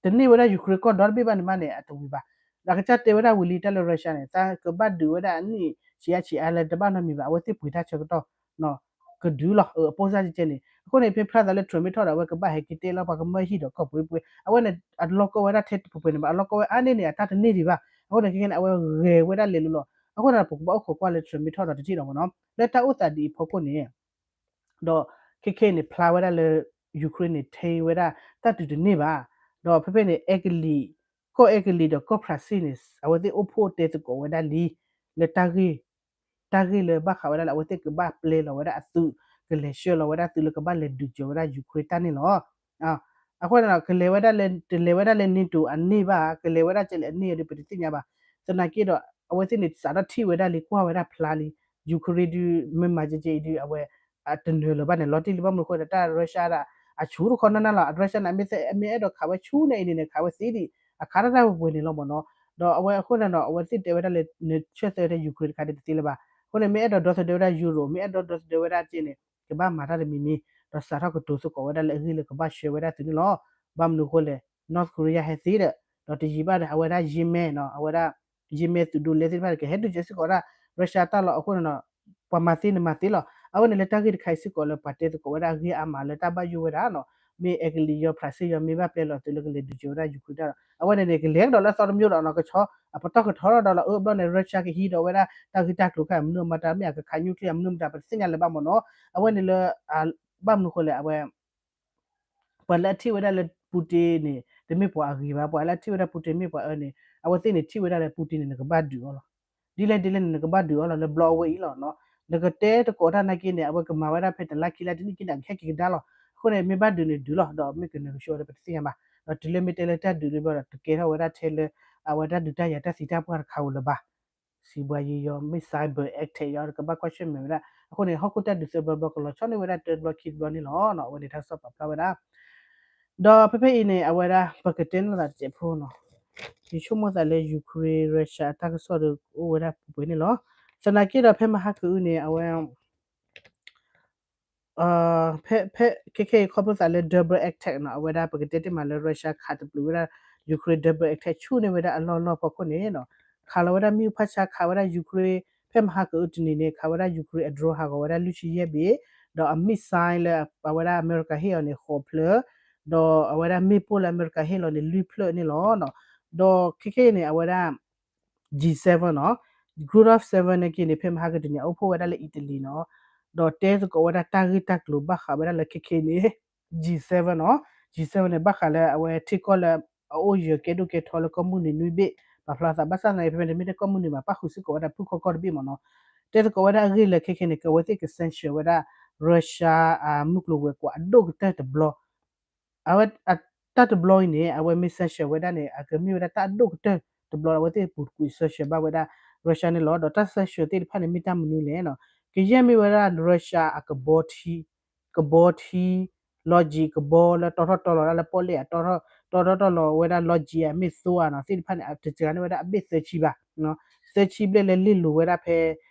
တန့ၢ်ဝဲဒၣ် Ukraine ကီၢ်ဒီတဘ့ၣ်ဘၣ်န့ၣ်မးန့ၣ် အတဝံၤဘၣ် ဒီးအကစၢ်တဲဝဲဒၣ်ဝံၤလံတၢ်လၢ Russia န့ၣ် သးကဘၣ်ဒုးဝဲဒၣ်အနံၣ်ဆံးအါဆံးအါလဲၣ် တဘၣ်နီတမံၤဘၣ် အဝဲသ့ၣ်ပှ့ၤတၢ်ဆၢကတီၢ် ကဒုးလီၤ အပိၢ်စၢ်ကဲန့ၣ် အဃိန့ၣ် ဖဲဖျါသးလၢ Trump မ့ၢ်ထီၣ်ဒီး အဝဲကဘၣ်ဟဲက့ၤတဲလီၤ ပှၤကမၢဟံၣ်ဒီးကီၢ်ပှဲၤပှဲၤ အဝဲန့ၣ် အလီၢ်ကီဝဲဒၣ်ထဲပှဲၤပှဲၤန့ၣ်ဘၣ် အလီၢ်ကီဝဲအါန့ၢ်န့ၣ် အတၢ်တန့ၢ်ဒံးဘၣ် အဃိန့ၣ် ခဲခဲန့ၣ် အဝဲဂဲၤဝဲဒၣ်လဲၤလိၤလီၤ အဃိန့ၣ် ပကဘၣ်အိၣ်ခိးကွၢ်လၢ Trump မ့ၢ်ထီၣ်ဒီးတထံၣ်ဒီးမ့ၢ်နီၤ လၢတၢ်အိၣ်သးဒ်အံၤအဖီခိၣ်န့ၣ် ဒီးခဲခဲအံၤန့ၣ် ဖျါဝဲဒၣ်လၢ Ukraine န့ၣ် ထဲဝဲဒၣ် တၢ်တုၤတန့ၢ်ဘၣ် ဒီးဖဲဖဲန့ၣ် အဲကလံး ကီၢ်အဲကလံးဒီးကီၢ် Brussels န့ၣ် အဝဲသ့ၣ်အိၣ်ဖှိၣ်တဲသကိးဝဲဒၣ်လံ လၢတၢ်ဂ့ၢ် တၢ်ဂ့ၢ်လၢဘၣ်ဃးဝဲဒၣ်လၢ အဝဲသ့ၣ်ကဘၣ်ပျဲလီၤဝဲဒၣ်အသုး ကလဲၤဆှၢလီၤဝဲဒၣ်သုးလၢကဘၣ်လဲၤဒုးစၢၤဝဲဒၣ် Ukraine တၢ်န့ၣ်လီၤ. အဃိန့ၣ်ဒီး ကလဲၤဝဲဒၣ်လၢ တလဲၤဝဲဒၣ်လၢ NATO အန့ၢ်ဘၣ် ကလဲၤဝဲဒၣ်ကဲလဲၣ်အန့ၢ်ဒီး ပတသ့ၣ်ညါဘၣ်. သနာ်က့ဒီး အဝဲသ့ၣ်န့ၣ် စးထီၣ်ထံၣ်ဝဲဒၣ်လံ ကွၢ်ဝဲဒၣ်ဖျါလံ Ukraine ဒုး မ့ၢ်မၤကဲကဲအံၤဒုး အဝဲ တနၢၤလၢၤဘၣ်န့ၣ် လီၤတံၢ်လံ ဘၣ်မနုၤအဃိဒီး တၢ် Russia ဒၣ် အဆူၣ်တခီနၢ်နၢ်လီၤ Russia န့ၣ် မ့ၢ်အဲၣ်ဒိးခးဝဲဆူၣ်န့ၣ်အံၤန့ၣ် ခးဝဲသ့ဒံး အခးတၢ်တၢ်ပှဲၤပှဲၤန့ၣ်လီၤမ့ၢ်နီၤ. ဒီးအဝဲအဃိန့ၣ်ဒီး အဝဲသ့ၣ်တဲဝဲဒၣ်လၢ နဆၢသၢတၢ် Ukraine တခါဒ်တသ့လၢၤဘၣ်. အဃိန့ၣ် မ့ၢ်အဲၣ်ဒိးဒီသဒၢဝဲဒၣ် Europe မ့ၢ်အဲၣ်ဒိးဒီသဒၢဝဲဒၣ်ကဲန့ၣ် ကဘၣ်မၤတၢ်တမံၤမံၤ ဒီးစးထီၣ်ကတိၤသကိးဝဲဒၣ်လၢအဂ့ၢ်လၢကဘၣ်ဆှၢဝဲဒၣ်သုးန့ၣ်လီၤ. ဘၣ်မနုၤအဃိလဲၣ် North Korea ဟဲသ့ဒီး ဒီးတယံာ်ဘၣ်ဒီး အဝဲဒၣ် ယ့မဲၢ်နီၤ အဝဲဒၣ် ယ့မဲၢ်သုးဒိလဲသ့ၣ်တဖၣ်န့ၣ် ကဟဲဒုးကဲစ့ၢ်ကီးဝဲဒၣ် Russia တၢ်လီၤ. အဃိန့ၣ်ဒီး ပှၤမၤသ့န့ၣ်မၤသ့လီၤ. အဝဲန့ၣ်လၢတၢ်ဂ့ၢ်တခါအံၤစ့ၢ်ကီးလၢပှၤတဲသကိးဝဲဒၣ်အဂ့ၢ်အါမးလၢတၢ်ဘၣ်ယိၣ်ဝဲဒၣ်နီၤ မ့ၢ်အဲကလံးယီၤဖရၣ်စ့ၣ်ယီၤ မ့ၢ်ဘၣ်ပျဲလီၤသုးလၢကလဲၤဒုးကဲဝဲဒၣ် Ukraine တၢ်လီၤ. အဝဲန့ၣ်န့ၣ် ကလဲၤကဒီးလၢအသီတမံၤဒီးနီၤ ကဆီ အပတီၢ်ကထီထီၣ်ဒီးလီၤ အၢဘျီန့ၣ် Russia ကဟံးဒီးဝဲဒၣ်တၢ်ဂ့ၢ်တၢ်ကျိၤခါ မနုၤမတၤ မ့ၢ်အကခး nuclear မနုၤမတၤ ပတသ့ၣ်ညါလၢၤဘၣ်မ့ၢ်နီၤ. အဝဲန့ၣ်လၢ ဘၣ်မနုၤဃိလဲၣ် အဝဲ ပှၤလၢအထံၣ်ဝဲဒၣ်လၢ Putin န့ၣ် တမ့ၢ်ပှၤအဂ့ၤဘၣ်, ပှၤလၢအထံၣ်ဝဲဒၣ် Putin မ့ၢ်ပှၤအၢန့ၣ် အဝဲသ့ၣ်န့ၣ်ထံၣ်ဝဲဒၣ်လၢ Putin န့ၣ် နကဘၣ်ဒုးအီၤလီၤ. ဒ်လဲၣ်ဒ်လဲၣ်န့ၣ် နကဘၣ်ဒုးအီၤလီၤ လၢဘျီအဝဲအံၤလီၤနီၤ. နကတဲသကိးတၢ်နာ်က့န့ၣ် အဝဲကမၤဝဲဒၣ်ဖဲတလါခံလါတနံၣ်ခံန့ၣ် အကဟဲက့ၤကဒါလီၤ. အဃိန့ၣ် မ့ၢ်ဘၣ်ဒုးန့ၣ်ဒုးလီၤ ဒီးမ့ၢ်ကနၢၤကဆှီဒီးပတသ့ၣ်ညါဘၣ်. ဒီးတုၤလၢမ့ၢ်တဲလၢတၢ်ဒုးလၢဘျီဒီး တကဲထီၣ်ဝဲဒၣ်ထဲလၢ အဝဲတၢ်ဒုးတၢ်ယၤတၢ်သံတၢ်ပှၢ်တခါဧိၤလၢၤဘၣ် စံးဘှါယံၤယီၤ မ့ၢ် cyber attack ယီၤ ကဘၣ်ကွၢ်ဆၢၣ်မဲာ်ဝဲဒၣ်. အဃိန့ၣ် ဟီၣ်ခိၣ်တၢ်ဒုးသၢဘျီဘျီ ကလီၤဆီန့ၢ်ဝဲဒၣ်တၢ်တဘျီခံတဘျီန့ၣ်လီၤ. အဝဲန့ၣ်တၢ်ကစီၣ်ပာ်ဖျါဝဲဒၣ်. ဒီးဖဲဖဲအံၤန့ၣ် အဝဲဒၣ် ပကတဲန့ၣ်လီၤသးတစဲးဖိနီၤ, ယဆိကမိၣ်သးလၢ Ukraine Russia အတၢ်ကစီၣ်ဒီးအိၣ်ဝဲဒၣ်ပှဲၤပှဲၤန့ၣ်လီၤ. သနာ်က့ဒီးဖဲမဟါကအုန့ၣ် အဝဲ ဖဲ ဖဲ ခဲခဲအံၤခီဖျိသးလၢ double attack နီၤ, အဝဲဒၣ်ပကတဲတ့ၢ်မးလၢ Russia ခးတပျုာ်ဝဲဒၣ် Ukraine double attack ဆူၣ်န့ၢ်ဝဲဒၣ်အလီၢ်လီၢ်ဖီခိၣ်န့ၣ်နီၤ, ခးလီၤဝဲဒၣ်မ့ၣ်အူဖးဆါ ခးဝဲဒၣ် Ukraine ဖဲမဟါကအုတနံၤန့ၣ် ခးဝဲဒၣ် Ukraine အ drone ဟးဂီၤဝဲဒၣ်လွံၢ်ဆံယဲၢ်ဘ့ၣ်, ဒီးအ missile လၢအဝဲဒၣ်အမဲရကၤဟ့ၣ်အီၤန့ၣ် ဃိးဖျၢၣ်, ဒီးအဝဲဒၣ်မ့ၣ်ပိၢ်လၢအမဲရကၤဟ့ၣ်လီၤန့ၣ် လွံၢ်ဖျၢၣ်န့ၣ်လီၤ. ဒီးခဲခဲအံၤန့ၣ် အဝဲဒၣ် G seven နီၤ, Group of Seven နာ်က့န့ၣ် ဖဲမဟါကတနံၤ အအိၣ်ဖှိၣ်ဝဲဒၣ်လၢ Italy နီၤ, ဒီးတဲသကိးဝဲဒၣ်တၢ်ဂ့ၢ်တၢ်ကျိၤဘၣ်ဃးဝဲဒၣ်လၢခဲခဲအံၤန့ၣ် G seven နီၤ, G seven န့ၣ် ဘၣ်ဃးလၢအဝဲထံကီၢ်လၢ အအိၣ်ယၢၤကဲဒိၣ်ကဲထီလၢကီၢ်မုၢ်နံၤနွံဘ့ၣ်, ပာ်ဖျါသးဘၣ်ဆၣ်သနာ်က့ ဖဲဖဲန့ၣ် တမ့ၢ်ထဲကီၢ်မုၢ်နံၤဘၣ် ပၣ်ဃုာ်စ့ၢ်ကီးဝဲဒၣ်ဖုၣ်ခီကီၢ်တဘ့ၣ်မ့ၢ်နီၤ, တဲသကိးဝဲဒၣ်အဂ့ၢ်လၢခဲခဲန့ၣ် ကဝဲသ့ၣ်က sanction ဝဲဒၣ် Russia အမုၢ်ကျိၤဝဲၤကွာ်အဒိၣ်ကတၢၢ်တဘျီ အဝဲ တၢ်တဘျီအံၤန့ၣ် အဝဲမ့ၢ် sanction ဝဲဒၣ်န့ၣ် အကမ့ၢ်ဝဲဒၣ်တၢ်အဒိၣ်ကတၢၢ်တဘျီ အဝဲသ့ၣ်ပူၤကွံာ် sanction ဘၣ်ဝဲဒၣ် Russia န့ၣ်လီၤ. ဒီးတၢ် sanction သ့ၣ်တဖၣ်န့ၣ် မ့ၢ်တၢ်မနုၤလဲၣ်နီၤ, ကယဲၢ်မ့ၢ်ဝဲဒၣ် Russia အကဘီထံ ကဘီထံ logic ကဘီလၢတီထီၣ်တီလီၤဒၣ်လၢပီၣ်လဲၣ် အတီထီၣ်တီလီၤဝဲဒၣ် logic အမ့ၢ်သိအါနီၤ သ့ၣ်တဖၣ်န့ၣ် တစှၤန့ၢ်ဝဲဒၣ်အဘ့ၣ်သၢဆံဘၣ် သၢဆံဘျဲၣ်လၢလ့ၣ်လိၤဝဲဒၣ်ဖဲ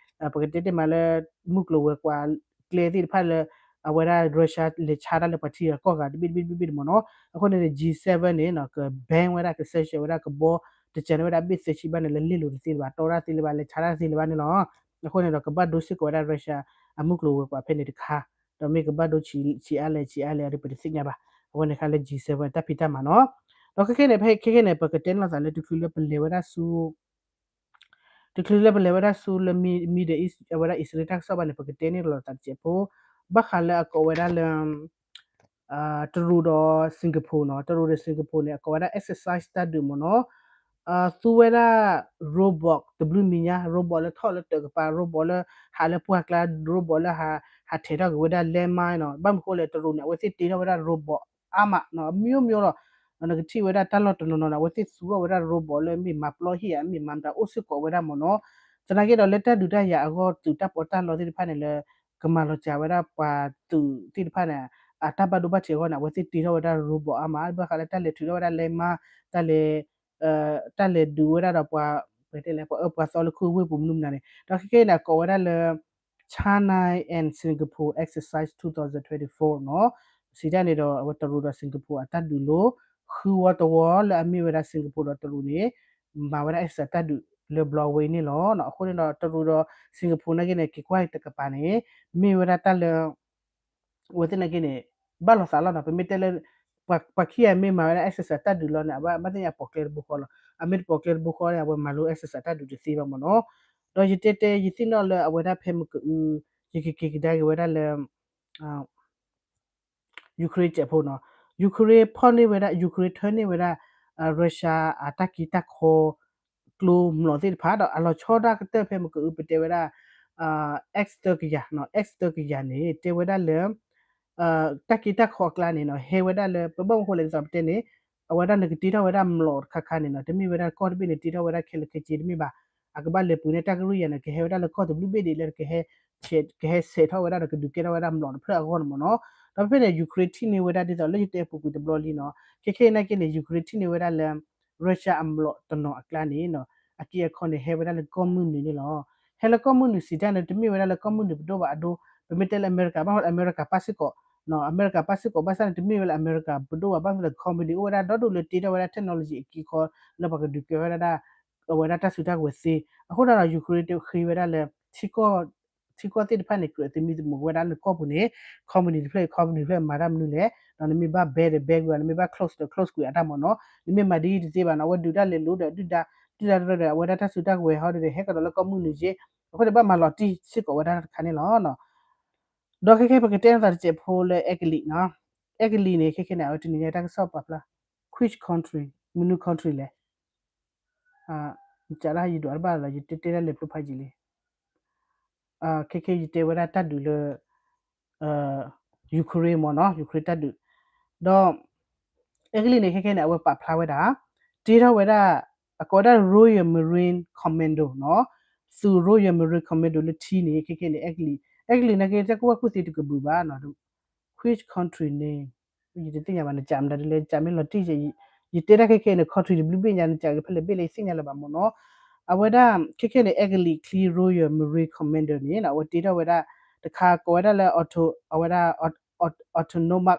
ပကတဲတ့ၢ်မးလၢ မုၢ်ကျိၤဝဲၤကွာ်ကျဲသ့ၣ်တဖၣ်လၢ အဝဲဒၣ် Russia လဲၤဆါတၢ်လၢပှၤထံဂၤကီၢ်ဂၤတဘ့ၣ်တဘ့ၣ်တဘ့ၣ်တဘ့ၣ်တမ့ၢ်နီၤ, အဃိန့ၣ် G seven န့ၣ် က ban ဝဲဒၣ် က sanction ဝဲဒၣ်ကဘီ တစှၤန့ၢ်ဝဲဒၣ်အဘ့ၣ်သၢဆံဘၣ်န့ၣ် လၢလ့ၣ်လိၤတသ့လၢၤဘၣ် တီတၢ်သ့လၢၤဘၣ် လဲၤဆါတၢ်သ့လၢၤဘၣ်န့ၣ်လီၤ. အဃိန့ၣ်ဒီး ကဘၣ်ဒိစ့ၢ်ကီးဝဲဒၣ် Russia အမုၢ်ကျိၤဝဲၤကွာ်ဖဲန့ၣ်တခါ, ဒီးမ့ၢ်ကဘၣ်ဒိဆံးအါလဲၣ်ဆံးအါလဲၣ်ဒီးပတသ့ၣ်ညါဘၣ်. အဝဲန့ၣ်ခါလၢ G seven တၢ်ဖံးတၢ်မၤနီၤ, ဒီးခဲခဲန့ၣ် ဖဲခဲခဲန့ၣ် ပကတဲန့ၢ်လိာ်သးလၢတချုးလၢပလဲၤဝဲဒၣ်ဆူ တချုးလၢပလဲၤဝဲဒၣ်ဆူလၢ Middle East အဝဲဒၣ်အံၣ်စရ့လးတၢ်ကစီၣ်ဘၣ်န့ၣ် ပကတဲန့ၢ်လိာ်သးတစဲးဖိ, ဘၣ်ဃးလၢအကိးဝဲဒၣ်လၢ တရူးဒီး Singapore နီၤ, တရူးဒီး Singapore န့ၣ် အကိးဝဲဒၣ် exercise တၢ်ဒုးမ့ၢ်နီၤ, သူဝဲဒၣ် robot တဘျုးမံၤညါ robot လၢထီၣ်လၢတၢးကပၤ robot လၢဟးလၢပှၢ်ကျါ robot လၢဟးထဲးထီၣ်က့ၤဝဲဒၣ် landmine နီၤ, ဘၣ်မနုၤဃိလဲၣ် တရူးန့ၣ် အဝဲသ့ၣ်တ့ထီၣ်ဝဲဒၣ် robot အါမးနီၤ အမျိုးမျိုးလီၤ. နကထံၣ်ဝဲဒၣ်တၢ်လီၢ်တနီၤနီၤန့ၣ် အဝဲသ့ၣ်သူထီၣ်ဝဲဒၣ် robot လၢမ့ၢ်မၤပျီဟံၣ်ဧါ မ့ၢ်မၤမတၤအိၣ်စ့ၢ်ကီးဝဲဒၣ်မ့ၢ်နီၤ, သနာ်က့ဒီးလၢတၢ်ဒုးတၢ်ယၤအဂီၢ် သုးတၢ်ပီးတၢ်လီသ့ၣ်တဖၣ်န့ၣ်လၢ ကမၤလီၤစှၤဝဲဒၣ်ပှၤသုးသ့ၣ်တဖၣ်န့ၣ် အတၢ်ဘၣ်ဒိဘၣ်ထံးအဂီၢ်န့ၣ် အဝဲသ့ၣ်တ့ထီၣ်ဝဲဒၣ် robot အါမး ဘၣ်ဃးလၢတၢ်လဲၤထုးထီၣ်ဝဲဒၣ် landmine တၢ်လဲၤ တၢ်လဲၤဒုးဝဲဒၣ်ဒီးပှၤ ပှၤတဲလဲၣ် ပှၤအၢပှၤသီလၢခူဝ့ၢ်ပူၤမနုၤမတၤန့ၣ် ဒီးခဲခဲအံၤန့ၣ် အကိးဝဲဒၣ်လၢ China and Singapore Exercise twenty twenty-four နီၤ, စံးတၢ်န့ၣ်ဒီး အဝဲတရူးဒီး Singapore အတၢ်ဒုးလိၤ ဃုဝီတဝီလၢအမ့ၢ်ဝဲဒၣ် Singapore ဒီးတရူးန့ၣ် မၤဝဲဒၣ် exercise တၢ်ဒုးလၢဘျီဝဲအံၤန့ၣ်လီၤ. အဃိန့ၣ်ဒီး တရူးဒီး Singapore နာ်က့န့ၣ် က့ၤကွၢ်တကပၤန့ၣ် မ့ၢ်ဝဲဒၣ်တၢ်လၢ အဝဲသ့ၣ်နာ်က့န့ၣ် ဘၣ်လီၤသးလီၤနီၤ, ပမ့ၢ်တဲလၢ ပှၤခံဂၤမ့ၢ်မၤဝဲဒၣ် exercise တၢ်ဒုးလီၤန့ၣ် အဝဲဘၣ်သ့ၣ်ညါပိာ်ကျဲတဘိဃီလီၤ. အမ့ၢ်တပိာ်ကျဲတဘိဃီန့ၣ် အဝဲမၤလိ exercise တၢ်ဒုးတသ့ဘၣ်မ့ၢ်နီၤ. ဒီးယတဲတဲ ယသ့ၣ်နီၣ်လၢအဝဲဒၣ်ဖဲမ့ၢ်ကအု ယကက့ၤကဒါက့ၤဝဲဒၣ်လၢ Ukraine စဲးဖိနီၤ, Ukraine ဖီၣ်န့ၢ်ဝဲဒၣ် Ukraine ထၢန့ၢ်ဝဲဒၣ် Russia အတၢ်က့တၢ်ခီ ကျိမျိာ်သ့ၣ်တဖၣ်ဒီး အလီၤဆီဒၣ်ကတၢၢ်ဖဲမ့ၢ်ကအု ပတဲဝဲဒၣ် X သၢကယၤနီၤ, X သၢကယၤန့ၣ် တဲဝဲဒၣ်လၢ တၢ်က့တၢ်ခီအကျါန့ၣ်နီၤ ဟဲဝဲဒၣ်လၢ ပဘၣ်မနုၤဃိလဲၣ်ဒ်သိးပတဲန့ၣ် အဝဲဒၣ်နကတ့ထီၣ်ဝဲဒၣ်မျိာ်တခါခါန့ၣ်နီၤ တမ့ၢ်ဝဲဒၣ်ကီၢ်တဘ့ၣ်န့ၣ် တ့ထီၣ်ဝဲဒၣ်ခဲလၢာ်ခဲဆ့တမ့ၢ်ဘၣ်. အကဘၣ်လဲၤပှ့ၤန့ၢ်တၢ်ကရူၢ်ယၤန့ၣ် ကဟဲဝဲဒၣ်လၢကီၢ်တဘျုးဘ့ၣ်ဒ်လဲၣ် ကဟဲ ကဟဲဆဲးထီၣ်ဝဲဒၣ်ဒီးကဒုးကဲထီၣ်ဝဲဒၣ်မျိာ်တဖျၢၣ်အဂီၢ်န့ၣ်မ့ၢ်နီၤ. ဒီးဖဲဖဲန့ၣ် Ukraine ထံၣ်န့ၢ်ဝဲဒၣ်ဒ်သိးလၢယတဲပူၤကွံာ်တဘျီလံနီၤ, ခဲခဲအံၤနာ်က့န့ၣ် Ukraine ထံၣ်န့ၢ်ဝဲဒၣ်လၢ Russia အမျိာ်တနီၤအကျါန့ၣ်နီၤ, အက့အခီန့ၣ် ဟဲဝဲဒၣ်လၢကီၢ်မုၢ်နုာ်န့ၣ်လီၤ. ဟဲလၢကီၢ်မုၢ်နုာ်စံးတၢ်န့ၣ် တမ့ၢ်ဝဲဒၣ်လၢကီၢ်မုၢ်နုာ်ပဒိၣ်ဘၣ်အဒိ, ပမ့ၢ်တဲလၢအမဲရကၤ ဘၣ်ဃိအမဲရကၤပၣ်စ့ၢ်ကီး, အမဲရကၤပၣ်စ့ၢ်ကီး ဘၣ်ဆၣ်န့ၣ် တမ့ၢ်ဝဲလၢအမဲရကၤပဒိၣ်ဘၣ်, ဘၣ်မနုၤလဲၣ် company အိၣ်ဝဲဒၣ်ဒီဒူၣ်လၢတ့ထီၣ်ဝဲဒၣ် technology အက့အခီ လၢပှၤကဒုးကဲဝဲဒၣ် အဝဲဒၣ်တၢ်စုတၢ်ကဝဲၤသ့. အဃိသတးဒီး Ukraine တဃ့ဝဲဒၣ်လၢ ထံကီၢ်သ့ၣ်တဖၣ်န့ၣ် ကြၢးသမံသမိးဝဲဒၣ်လၢကီၢ်ပူၤန့ၣ် company တဖျၢၣ်အံၤ company တဖျၢၣ်မၤတၢ်မနုၤလဲၣ်, ဒီးနမ့ၢ်ဘၣ် ban ဒီး ban ကွံာ်အီၤ, နမ့ၢ်ဘၣ် close ဒီး close ကွံာ်အတၢ်မ့ၢ်နီၤ, နမ့ၢ်မၤဒ်အံၤတသ့ဘၣ်နီၤ, အဝဲဒုးတၢ်လဲၤလိၤဒီး ဒုၣ်ဒါ ဒုၣ်ဒါတရၢဒီး အဝဲဒၣ်တၢ်စုတၢ်ကဝဲၤဟီဒုးဒီး ဟဲကဒီးလၢကီၢ်မုၢ်နုာ်က့, အဃိန့ၣ် ဘၣ်မၤလီၤတံၢ်စ့ၢ်ကီးဝဲဒၣ်တခါန့ၣ်လီၤ. ဒီးခဲခဲပကတဲနသးတစဲးဖိလၢ အဲကလံးနီၤ, အဲကလံးန့ၣ် ခဲခဲန့ၣ် အဝဲတနံၤညါတၢ်ကစီၣ်ပာ်ဖျါ which country မနုၤ country လဲၣ်, ကးဒၣ်ယဒိးအါတဘၣ်လီၤ, ယတဲတဲဒၣ်လဲၤဖျိဖးယံာ်လံ. ခဲခဲယတဲဝဲဒၣ်တၢ်ဒုးလၢ Ukraine မ့ၢ်နီၤ, Ukraine တၢ်ဒုး, ဒီး အဲကလံးန့ၣ် ခဲခဲန့ၣ် အဝဲပာ်ဖျါဝဲဒၣ် တ့ထီၣ်ဝဲဒၣ် အကိးဝဲဒၣ် Royal Marine Commando နီၤ, သုး Royal Marine Commando လၢထံန့ၣ် ခဲခဲန့ၣ် အဲကလံး, အဲကလံးနာ်က့ တၢ်ကူၣ်ဘၣ်ကူၣ်သ့တကဘုးဘၣ်နီၤ, which country န့ၣ် ယတသ့ၣ်ညါဘၣ် နကးမတၤဒ်လဲၣ်, နကးမ့ၢ်လီၤတံၢ်ယဲ, ယတဲတၢ်ခဲခဲန့ၣ် country တဘျုးဘ့ၣ်ညါ နကးက့ၤဖဲလဲၣ်ဘ့ၣ်လဲၣ် ယသ့ၣ်ညါလၢၤဘၣ်မ့ၢ်နီၤ. အဝဲဒၣ် ခဲခဲန့ၣ် အဲကလံးချံ Royal Marine Commando န့ၣ် အဝဲတ့ထီၣ်ဝဲဒၣ် တခါကိးဝဲဒၣ်လၢ အဝဲဒၣ်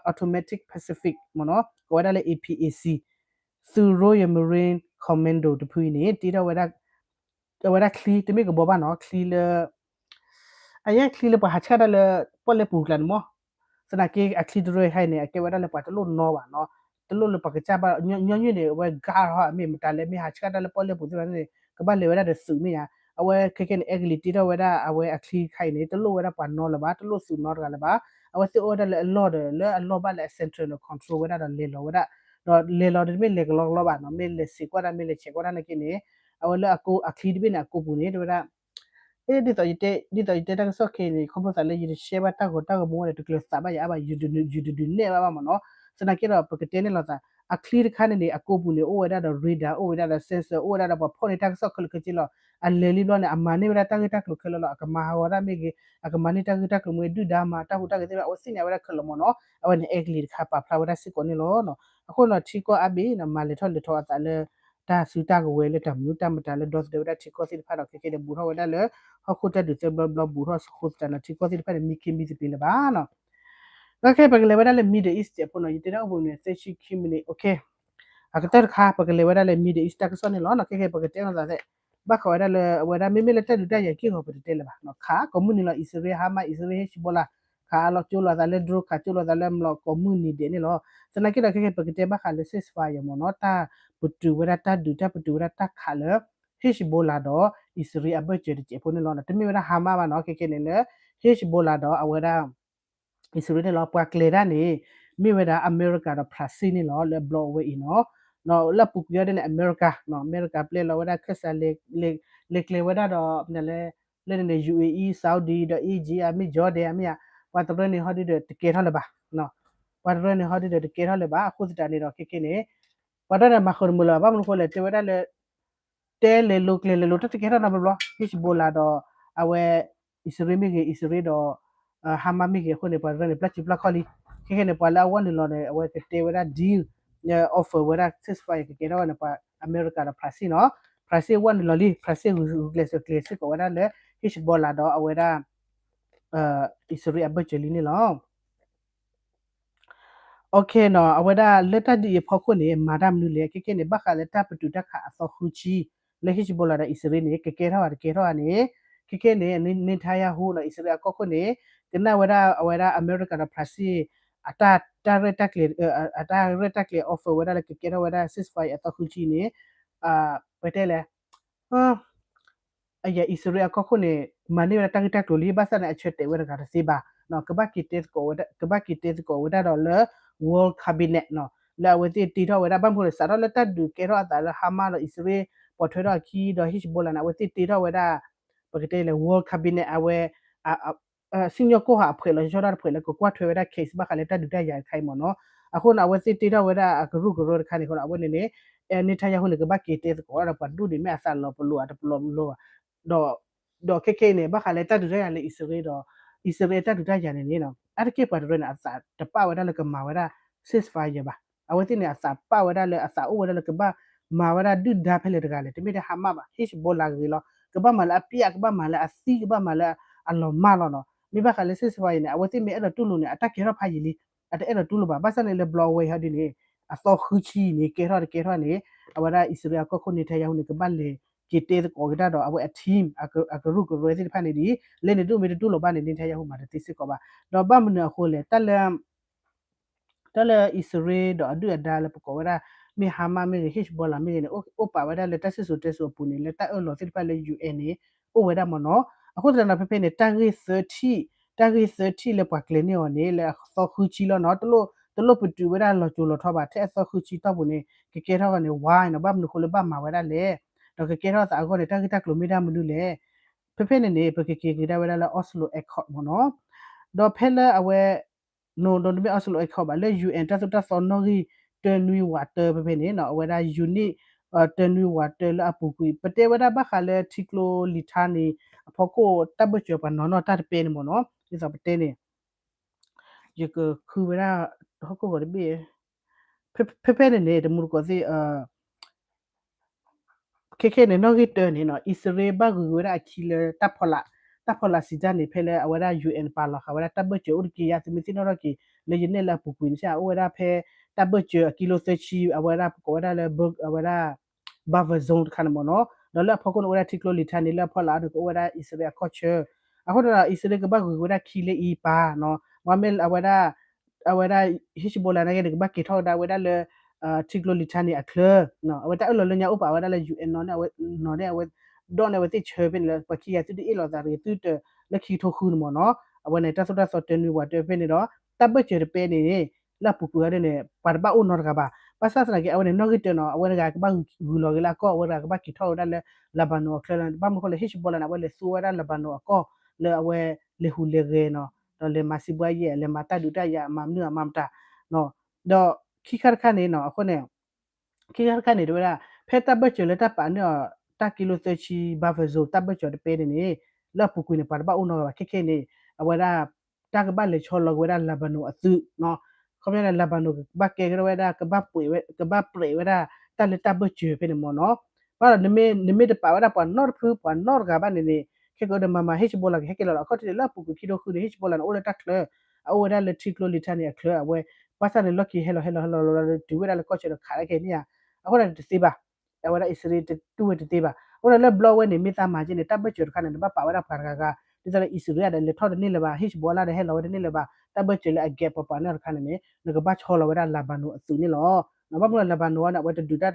Automatic Pacific မ့ၢ်နီၤ, ကိးဝဲဒၣ်လၢ A P A C, သုး Royal Marine Commando တဖုအံၤန့ၣ် တ့ထီၣ်ဝဲဒၣ် အဝဲဒၣ်ချံ တမ့ၢ်ကဘီဘၣ်နီၤ, ချံလၢ အယဲၢ်ချံလၢပှၤဟးဆှၣ်တၢ်လၢ ပီၣ်လဲၣ်ပူၤကျါန့ၣ်မ့ၢ်, သနာ်က့အချံတရၢဟဲအံၤန့ၣ် အကဲဝဲဒၣ်လၢပှၤတလိၣ်နီဘၣ်နီၤ, တလိၣ်လၢပှၤကစၢ်ဘၣ်, ညီနုၢ်န့ၣ် အဝဲ guard ဟီ အမ့ၢ်မတၤလဲၣ် မ့ၢ်ဟးဆှၣ်တၢ်လၢပီၣ်လဲၣ်ပူၤသ့ၣ်တဖၣ်န့ၣ် ကဘၣ်လဲၤဝဲဒၣ်ဒီးသုးမ့ၢ်ဧါ. အဝဲခဲခဲန့ၣ် အဲကလံးတ့ထီၣ်ဝဲဒၣ် အဝဲအချံတခါအံၤန့ၣ် တလိၣ်ဝဲဒၣ်ပှၤနီလၢၤဘၣ်, တလိၣ်သုးနီတဂၤလၢၤဘၣ်, အဝဲသ့ၣ်အိၣ်ဝဲဒၣ်လၢအလီၢ်ဒီး လၢအလီၢ်ဘၣ်လၢအ central န့ၣ် control ဝဲဒၣ်ဒီးလဲၤလီၤဝဲဒၣ်, ဒီးလဲၤလီၤဒီးတမ့ၢ်လဲၤကလီကလီဘၣ်နီၤ, မ့ၢ်လဲၤစံးကွၢ်တၢ် မ့ၢ်လဲၤဆဲးကွၢ်တၢ်နာ်က့န့ၣ် အဝဲလၢအချံတဘ့ၣ်န့ၣ် အကိာ်ပူၤန့ၣ် တဲဝဲဒၣ် ဒ်သိးယတဲတၢ်ကစီၣ်ခဲအံၤန့ၣ် ခီဖျိသးလၢယတ share ဘၣ်တၢ်ဂီၤတၢ်ဂီၤမူန့ၣ် တကျၢၤသးဘၣ်ယၤအါဘၣ်, ယတဒုးနဲၣ်ဘၣ်ဘၣ်မ့ၢ်နီၤ. သနာ်က့ဒီး ပကတဲန့ၣ်လီၤသး အချံတခါန့ၣ်န့ၣ် အကိာ်ပူၤန့ၣ် အိၣ်ဝဲဒၣ်ဒီး radar အိၣ်ဝဲဒၣ်ဒီး sensor အိၣ်ဝဲဒၣ်ဒီးပှၤဖီၣ်န့ၢ်တၢ်ကစီၣ်ခဲလၢာ်ခဲဆ့လီၤ. အလဲၤလံဘျီန့ၣ် အမၤန့ၢ်ဝဲဒၣ်တၢ်ဂ့ၢ်တၢ်ကျိၤခဲလၢာ်လီၤ. အကမၤဟးဂီၤတၢ်မ့ၢ်ဂ့ၤ, အကမၤန့ၢ်တၢ်ဂ့ၢ်တၢ်ကျိၤမ့ၢ်ဂ့ၤ ဒုၣ်ဒါမၤတၢ်ဟူးတၢ်ဂဲၤသ့ၣ်တဖၣ် အဝဲသ့ၣ်န့ၣ် အဝဲဒၣ်ခဲလၢာ်မ့ၢ်နီၤ. အဝဲန့ၣ် အဲကလံးတခါပာ်ဖျါဝဲဒၣ်စ့ၢ်ကီးန့ၣ်လီၤ. အဃိန့ၣ် ထံကီၢ်အါဘ့ၣ်န့ၣ် မၤလဲၤထီၣ်လဲၤထီအသးလၢ တၢ်စုတၢ်ကဝဲၤလၢတၢ်မနုၤတၢ်မတၤလၢဒီသဒၢဝဲဒၣ်ထံကီၢ်သ့ၣ်တဖၣ်ဒီး ခဲကဲန့ၣ် ဘူးထီၣ်ဝဲဒၣ်လၢ ဟီၣ်ခိၣ်တၢ်ဒုးသၢဘျီဘျီ ဘူးထီၣ်အဃိသတးန့ၣ် ထံကီၢ်သ့ၣ်တဖၣ်န့ၣ် မံခ့မံသပ့ၤလၢၤဘၣ်နီၤ. ခဲကဲ ပကလဲၤဝဲဒၣ်လၢ Middle East စဲးဖိနီၤ, ယတဲဒၣ်အိၣ်ဘှံးန့ၣ် သၢဆံခံ minute, okay. အကတၢၢ်တခါ ပကလဲၤဝဲဒၣ်လၢ Middle East တၢ်ကစီၣ်န့ၣ်လီၤနီၤ. ခဲကဲ ပကတဲနီၤသးသ့ၣ် ဘၣ်ဃးဝဲဒၣ်လၢ အဝဲဒၣ် မ့မ့ၢ်လၢတၢ်ဒုးတၢ်ယၤက့ၢ်ဂီၤ ပတတဲလၢၤဘၣ်နီၤ. ခးကိးမုၢ်နံၤလီၤ အံၣ်စရ့လး ဟါမး အံၣ်စရ့လး Hezbollah ခးလီၤကၠိလိာ်သးလၢ drone ခးကၠိလိာ်သးလၢမျိာ်ကိးမုၢ်နံၤဒဲးန့ၣ်လီၤ. သနာ်က့ဒီး ခဲကဲ ပကတဲဘၣ်ဃးလၢ ceasefire မ့ၢ်နီၤ, တၢ်ပတုာ်ဝဲဒၣ်တၢ်ဒုး တၢ်ပတုာ်ဝဲဒၣ်တၢ်ခးလၢ Hezbollah ဒီး အံၣ်စရ့လးအဘၢၣ်စၢၤတစဲးဖိန့ၣ်လီၤ. တမ့ၢ်ဝဲဒၣ် ဟါမး ဘၣ်နီၤ. ခဲကဲန့ၣ်လၢ Hezbollah ဒီးအဝဲဒၣ် အံၣ်စရ့လးန့ၣ်လီၤ. ပှၤကျဲၤတၢ်န့ၣ် မ့ၢ်ဝဲဒၣ် အမဲရကၤဒီး ဖရၣ်စ့ၣ်န့ၣ်လီၤ. လၢအဘျီအဝဲအံၤနီၤ, လၢအပူၤကွံာ်အီၤဒ်န့ၣ် အမဲရကၤ, အမဲရကၤပျဲလီၤဝဲဒၣ်ခၢၣ်စး လဲၤကျဲၤဝဲဒၣ်ဒီး မနုၤလဲၣ်, လၢန့ၣ်န့ၣ် UAE, Saudi ဒီး Egypt အမ့ၢ် Jordan အမ့ၢ်ဧါ, ပှၤတရၢန့ၣ်ဟီဒုဒီးတကဲထီၣ်လၢၤဘၣ်, ပှၤတရၢန့ၣ်ဟီဒုဒီးတကဲထီၣ်လၢၤဘၣ်. အဃိသတးန့ၣ်ဒီး ခဲကဲန့ၣ် ပှၤတရၢန့ၣ် မၤဃုာ်တမုာ်လၢၤဘၣ်. ဘၣ်မနုၤအဃိလဲၣ်, တဲဝဲဒၣ်လၢ တဲလဲၤလိၤကျဲၤလဲၤလိၤ တၢ်တကဲထီၣ်နီတဘျီဘျီ. Hezbollah ဒီး အဝဲ အံၣ်စရ့လးမ့ၢ်ဂ့ၤ, အံၣ်စရ့လးဒီး ဟါမးမ့ၢ်ဂ့ၤအဃိန့ၣ် ပှၤတရၢန့ၣ် ပျၢ်စုပျၢ်ခီၣ်လံ. ခဲကဲန့ၣ် ပှၤလၢအဝဲနုာ်လီၤန့ၣ် အဝဲကတဲဝဲဒၣ် deal, offer ဝဲဒၣ် ceasefire ကကဲထီၣ်ဝဲန့ၣ် ပှၤအမဲရကၤဒီး ဖရၣ်စ့ၣ်နီၤ. ဖရၣ်စ့ၣ်ဝဲနုာ်လီၤလံ, ဖရၣ်စ့ၣ်ဂုာ်ကျဲးစၢးကျဲၤစ့ၢ်ကီးဝဲဒၣ်လၢ Hezbollah ဒီးအဝဲဒၣ် အံၣ်စရ့လးအဘၢၣ်စၢၤလံန့ၣ်လီၤ. Okay နီၤ, အဝဲဒၣ်လၢတၢ်ဒုးအဖီခိၣ်န့ၣ် မၤတၢ်မနုၤလဲၣ်. ခဲကဲန့ၣ် ဘၣ်ဃးလၢတၢ်ပတုာ်တၢ်ခးအသီဃုဆံ လၢ Hezbollah ဒီးအံၣ်စရ့လးန့ၣ် ကကဲထီၣ်ဧါတကဲထီၣ်ဧါန့ၣ်, ခဲကဲန့ၣ် Netanyahu နီၤ, အံၣ်စရ့လးအကီၢ်ခိၣ်န့ၣ် ကနၣ်ဝဲဒၣ်အဝဲဒၣ်အမဲရကၤဒီး ဖရၣ်စ့ၣ် အတၢ်ရဲၣ်တၢ်ကျဲၤ, အတၢ်ရဲၣ်တၢ်ကျဲၤ offer ဝဲဒၣ်လၢကကဲထီၣ်ဝဲဒၣ် ceasefire အသီဃုဆံန့ၣ်, ပတဲလဲၣ် အံၣ်စရ့လးအကီၢ်ခိၣ်န့ၣ် မၤန့ၢ်ဝဲဒၣ်တၢ်ဂ့ၢ်တၢ်ကျိၤလံ, ဘၣ်ဆၣ်န့ၣ် အဆၢတဲာ်ဝဲတဂၤတသ့ဘၣ်, ကဘၣ်က့ၤတဲသကိးဝဲဒၣ်ဒီးလၢ World Cabinet နီၤ, လၢအဝဲသ့ၣ်တ့ထီၣ်ဝဲဒၣ် ဘၣ်မနုၤဃိလဲၣ်, စးထီၣ်လၢတၢ်ဒုးကဲထီၣ်အသးလၢ ဟါမး ဒီးအံၣ်စရ့လး ပိာ်ထွဲထီၣ်အခံဒီး Hezbollah န့ၣ် အဝဲသ့ၣ်တ့ထီၣ်ဝဲဒၣ် ပကတဲလဲၣ် World Cabinet အဝဲ စံၣ်ညီၣ်ကွီၢ်ဟးအဖှဲးလီၤဆီဒၣ်တဖှဲးလၢကကွၢ်ထွဲဝဲဒၣ် case ဘၣ်ဃးလၢတၢ်ဒုးတၢ်ယၤတခါအံၤမ့ၢ်နီၤ. အဃိန့ၣ် အဝဲသ့ၣ်တ့ထီၣ်ဝဲဒၣ်အကရူၢ်ကရၢတခါန့ၣ်အဃိန့ၣ် အဝဲန့ၣ်န့ၣ် Netanyahu န့ၣ် ကဘၣ်က့ၤတဲသကိးဒီးပှၤဒိၣ်န့ၣ် မ့ၢ်အသးလီၤပလိာ်အတပလီၤပလိာ်ဘၣ်, ဒီး ဒီးခဲခဲအံၤန့ၣ် ဘၣ်ဃးလၢတၢ်ဒုးတၢ်ယၤလၢအံၣ်စရ့လးဒီး အံၣ်စရ့လးတၢ်ဒုးတၢ်ယၤန့ၣ်န့ၣ် အါတက့ၢ်ပှၤတရၢန့ၣ် အသးတပာ်ဝဲဒၣ်လၢကမၤဝဲဒၣ် ceasefire ဘၣ်. အဝဲသ့ၣ်န့ၣ် အသးပာ်ဝဲဒၣ်လၢ အသးအိၣ်ဝဲဒၣ်လၢကဘၣ်မၤဝဲဒၣ်ဒုၣ်ဒါဖဲလဲၣ်တဂၤလဲၣ်, တမ့ၢ်ထဲ Hamas ဘၣ်, Hezbollah ဂ့ၤလီၤ, ကဘၣ်မၤလၢအပျဲၢ်, ကဘၣ်မၤလၢအသံ, ကဘၣ်မၤလၢအလီၤမၢ်လီၤနီၤ. မ့ၢ်ဘၣ်ဃးလၢ ceasefire န့ၣ် အဝဲသ့ၣ်မ့ၢ်အဲၣ်ဒိးတူၢ်လိာ်န့ၣ် အတၢ်ကဲထီၣ်ဖးယံာ်လံ, အတအဲၣ်ဒိးတူၢ်လိာ်ဘၣ်. ဘၣ်ဆၣ်န့ၣ်လၢဘျီအဝဲအံၤဟီဒ်န့ၣ် အသီဃုဆံအံၤန့ၣ် ကဲထီၣ်တကဲထီၣ်န့ၣ် အဝဲဒၣ်အံၣ်စရ့လးအကီၢ်ခိၣ် Netanyahu န့ၣ် ကဘၣ်လဲၤက့ၤတဲသကိးက့ၤတၢ်ဒီး အဝဲအ team အကရူၢ်ကရၢသ့ၣ်တဖၣ်န့ၣ်ဒ် လဲၤန့ၣ်ဒ်မ့ၢ်တတူၢ်လိာ်ဘၣ်န့ၣ် Netanyahu မၤတသ့စ့ၢ်ကီးဘၣ်. ဒီးဘၣ်မနုၤအဃိလဲၣ်, တၢ်လၢ တၢ်လၢအံၣ်စရ့လးဒီးအဒုၣ်အဒါလၢပကိးဝဲဒၣ် မ့ၢ် Hamas မ့ၢ်ဂ့ၤ Hezbollah မ့ၢ်ဂ့ၤန့ၣ် အိၣ်ပာ်ဝဲဒၣ်လၢတၢ်စံၣ်စိၤတဲစိၤအပူၤန့ၣ် လၢတၢ်အၢၣ်လီၤသ့ၣ်တဖၣ်လၢ ယူၣ်အဲၣ်န့ၣ် အိၣ်ဝဲဒၣ်မ့ၢ်နီၤ. အဃိသတးဒီးဖဲဖဲန့ၣ် တၢ်ဂ့ၢ်သၢထံၣ်, တၢ်ဂ့ၢ်သၢထံၣ်လၢပှၤကျဲၤန့ၢ်အီၤန့ၣ် လၢအသီဃုဆံလီၤနီၤ, တလိၣ်ပတုာ်ဝဲဒၣ်လီၤစိၤလီၤထီဘၣ်, ထဲအသီဃုဆံတီၢ်ပူၤန့ၣ် ကကဲထီၣ်အဂီၢ်န့ၣ် ဝါနီၤ, ဘၣ်မနုၤအဃိလၢဘၣ်မၤဝဲဒၣ်လဲၣ်, ဒီးကကဲထီၣ်သးအဂီၢ်န့ၣ် တၢ်ဂ့ၢ်တၢ်ကျိၤမ့ၢ်ဒၣ်မနုၤလဲၣ်. ဖဲဖဲန့ၣ်န့ၣ် ပကက့ၤက့ၤဒၣ်ဝဲဒၣ်လၢ Oslo Accord မ့ၢ်နီၤ. ဒီးဖဲလၢအဝဲ နီၤ ဒီးတမ့ၢ် Oslo Accord ဘၣ်, လၢ ယူၣ်အဲၣ် တၢ်သိၣ်တၢ်သီနီၣ်ဂံၢ်တၢနွံဝးတၢဖဲဖဲန့ၣ်နီၤ, အဝဲဒၣ် unit တၢနွံဝးတၢလၢအပူၤကွံာ် ပတဲဝဲဒၣ်ဘၣ်ဃးလၢထံကျိလံာ်ထါန့ၣ် အဖီခိၣ်တၢ်ဘၢၣ်စၢၤပှၤနီၤနီၣ်တၢ်တပဲန့ၣ်မ့ၢ်နီၤ, ဒ်သိးပတဲန့ၣ် ယကဃုဝဲဒၣ် ဟီၣ်ခိၣ်ဂီၤတဘ့ၣ်, ဖဲဖဲန့ၣ်န့ၣ် တမူတကိးသ့ၣ် ခဲခဲန့ၣ် နီၣ်ဂံၢ်တၢန့ၣ်နီၤ အံၣ်စရ့လးဘၣ်ဂုာ်ဝဲဒၣ်အခံလၢ တၢ်ဖီလာ်စံးတၢ်န့ၣ် ဖဲလၢအဝဲဒၣ် ယူၣ်အဲၣ် ပာ်လီၤဃာ်ဝဲဒၣ်တၢ်ဘၢၣ်စၢၤအိၣ်တက့ၢ်ယါ သုမ့ၢ်သ့ၣ်နီၣ်ထီၣ်က့ၤ လၢယနဲၣ်လၢအပူၤကွံာ်န့ၣ် အိၣ်ဝဲဒၣ်ဖဲ တၢ်ဘၢၣ်စၢၤအကံလိသၢဆံ အဝဲဒၣ်ပကိးဝဲဒၣ်လၢ အဝဲဒၣ် buffer zone တခါန့ၣ်မ့ၢ်နီၤ, ဒီးလၢအဖီခိၣ်န့ၣ် အိၣ်ဝဲဒၣ်ထံကျိလံာ်ထါန့ၣ် လၢအဖီလာ်န့ၣ် ကအိၣ်ဝဲဒၣ်အံၣ်စရ့လးအခီၣ်ဆၢ, အဃိဒီး အံၣ်စရ့လးကဘၣ်ဂုာ်ဝဲဒၣ်ခံလၢအံၤပၢ်နီၤ, မ့ၢ်အဝဲဒၣ် အဝဲဒၣ် Hezbollah နာ်က့န့ၣ် ကဘၣ်က့ၤထီၣ်ကဒါဝဲဒၣ်လၢ ထံကျိလံာ်ထါန့ၣ်အချၢ, အဝဲတၢ်အၢၣ်လီၤလၢညါအိၣ်ပာ်ဝဲဒၣ်လၢ ယူၣ်အဲၣ် နီၤန့ၣ် အဝဲ ဒီးန့ၣ် အဝဲသ့ၣ်ဆၢဖဲန့ၣ်လၢ ပှၤခံဂၤသုတအ့ၣ်လိာ်သးတဂ့ၤ သုတလၢခံကထိဃုန့ၣ်မ့ၢ်နီၤ, အဝဲန့ၣ် တၢ်သိၣ်တၢ်သီတၢနွံဝးတၢဖဲန့ၣ်ဒီး တၢ်ဘၢၣ်စၢၤတပဲန့ၣ် လၢအပူၤကွံာ်အီၤဒ်န့ၣ် ပှၤတဘၣ်အိၣ်နီတဂၤဘၣ်, ဘၣ်ဆၣ်သနာ်က့ အဝဲန့ၣ် နီၣ်ဂံၢ်တၢနီၤ အဝဲတဂၤကဘၣ်ဂုာ်လီၤက့ၤလၢအကီၢ် အဝဲတဂၤကဘၣ်က့ၤထီၣ်ဝဲဒၣ်လၢ Lebanon အချၢလီၤ, ဘၣ်မနုၤအဃိလဲၣ် Hezbollah န့ၣ် အဝဲလဲၤသူဝဲဒၣ် Lebanon အကီၢ် လၢအဝဲလဲၤဟူးလဲၤဂဲၤနီၤ, ဒီးလဲၤမၤစံးဘှါယဲၢ် လဲၤမၤတၢ်ဒုးတၢ်ယၤ မၤမနုၤအမၤမတၤ ဒီးခံခါတခါန့ၣ်နီၤ အဃိန့ၣ် ခံခါတခါန့ၣ် တဲဝဲဒၣ် ဖဲတၢ်ဘၢၣ်စၢၤလၢတၢ်ပာ်န့ၢ်အီၤ တၢ်ကံလိသၢဆံ buffer zone တၢ်ဘၢၣ်စၢၤတပဲန့ၣ်န့ၣ် လၢအပူၤကွံာ်န့ၣ် ပှၤတဘၣ်အိၣ်နီတဂၤဘၣ် ခဲခဲန့ၣ် အဝဲဒၣ် တၢ်ကဘၣ်လဲၤဆီလီၤက့ၤဝဲဒၣ် Lebanon အသုးနီၤ, ခီပညီန့ၣ် Lebanon ကဘၣ်ကဲက့ၤထီၣ်ဝဲဒၣ် ကဘၣ်ပှဲၤဝဲ ကဘၣ်ပှဲၤဝဲဒၣ် တၢ်လၢတၢ်ဘၢၣ်စၢၤဖဲန့ၣ်မ့ၢ်နီၤ, ဘၣ်ဒီး နမ့ၢ်တပာ်ဝဲဒၣ်ပှၤနီတဖု ပှၤနီတဂၤဘၣ်န့ၣ်န့ၣ် ခဲကဒီးမၤမၤ Hezbollah ကဟဲက့ၤလီၤလီၤ အခီၣ်ထံးန့ၣ် လၢအပူၤကွံာ်ခံကထိဃုန့ၣ် Hezbollah န့ၣ် အိၣ်လၢတၢ်ချၢ အအိၣ်ဝဲဒၣ်လၢထံကျိလံာ်ထါန့ၣ်အချၢ အဝဲ ဘၣ်ဆၣ်န့ၣ် လီၢ်ခံဟဲလီၤဟဲလီၤဟဲလီၤလီၤလီၤ တုၤဝဲဒၣ်လၢကီၢ်ဆၢဒီးခးတၢ်ခဲန့ၣ်ဧါ, အဃိန့ၣ်တသ့ဘၣ်, အဝဲဒၣ်အံၣ်စရ့လးတတူၢ်ဝဲတသ့ဘၣ်, အဃိန့ၣ်လၢဘျီဝဲန့ၣ် မ့ၢ်သးမၤက့န့ၣ် တၢ်ဘၢၣ်စၢၤတခါန့ၣ် နဘၣ်ပာ်ဝဲဒၣ်ပှၤတဂၤဂၤ, ဒ်သိးလၢအံၣ်စရ့လးဒီး လဲၤထီၣ်တန့ၢ်လၢၤဘၣ် Hezbollah ဒီးဟဲလီၤဝဲတန့ၢ်လၢၤဘၣ်, တၢ်ဘၢၣ်စၢၤလၢအဂဲၤပှၤပှၤန့ၣ်တခါန့ၣ်န့ၣ် နကဘၣ်ဆီလီၤဝဲဒၣ် Lebanon အသုးန့ၣ်လီၤ. ဘၣ်မနုၤ Lebanon န့ၣ် အဝဲတဒုးတၢ်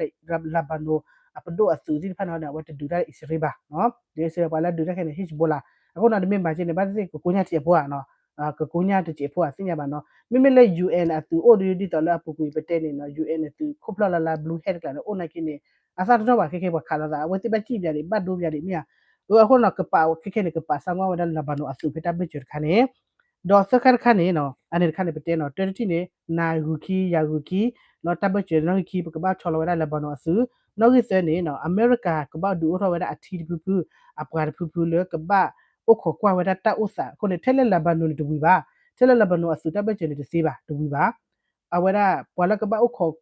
Lebanon အပဒိၣ်အသုးသ့ၣ်တဖၣ်န့ၣ် အဝဲတဒုးတၢ်ဒီးအံၣ်စရ့လးဘၣ်, ဒီးအံၣ်စရ့လးပှၤလၢဒုးတၢ်ခဲန့ၣ် Hezbollah, အဃိန့ၣ် တမ့ၢ်မၤက့န့ၣ် ဘၣ်သ့ၣ်သ့ၣ် ကကိညၢ်တစဲးဖိဧါ ကကိညၢ်တစဲးဖိဧါ သ့ၣ်ညါဘၣ်နီၤ, မ့မ့ၢ်လၢ ယူၣ်အဲၣ် အသုးအိၣ်ဒ်သိးလၢအပူၤကွံာ်ပတဲန့ၣ်နီၤ ယူၣ်အဲၣ် အသုး ခိၣ်ဖျီၣ်လၢလၢ blue hat တကျါန့ၣ် အိၣ်နာ်က့န့ၣ် အသၣ်တနီၣ်ဘၣ် ခဲခဲပှၤခးလိာ်သး အဝဲသ့ၣ်ဘၣ်စံၣ်ပၠးဒံး ဘၣ်ဒိပၠးဒံးမ့ၢ်ဧါ, အဃိနီၤ ကပာ်ခဲခဲန့ၣ် ကပာ်စၢ်ကွၢ်ဝဲဒၣ် Lebanon အသုးဖဲတၢ်ဘၢၣ်စၢၤတခါန့ၣ်, ဒီးသၢခါတခါန့ၣ်နီၤ အန့ၣ်တခါန့ၣ် ပတဲနီၤ တၢတထံၣ်န့ၣ် နၤဂုာ်ခံ ယၤဂုာ်ခံ နီၤ တၢ်ဘၢၣ်စၢၤနီၣ်ဂံၢ်ခံ ပကဘၣ်ဆီလီၤဝဲဒၣ် Lebanon အသုး, နီၣ်ဂံၢ်သၢန့ၣ်နီၤ အမဲရကၤကဘၣ်ဒုးအိၣ်ထီၣ်ဝဲဒၣ်အထံတဖုဖု အပှၤတဖုဖုလၢကဘၣ်အိၣ်ခိးကွၢ်ဝဲဒၣ်တၢ်အိၣ်သးအဃိန့ၣ် ထဲလၢ Lebanon န့ၣ်တဝံၤဘၣ်, ထဲလၢ Lebanon အသုးတၢ်ဘၢၣ်စၢၤန့ၣ်တသ့ဘၣ် တဝံၤဘၣ်, အဝဲဒၣ်ပှၤလၢကဘၣ်အိၣ်ခိး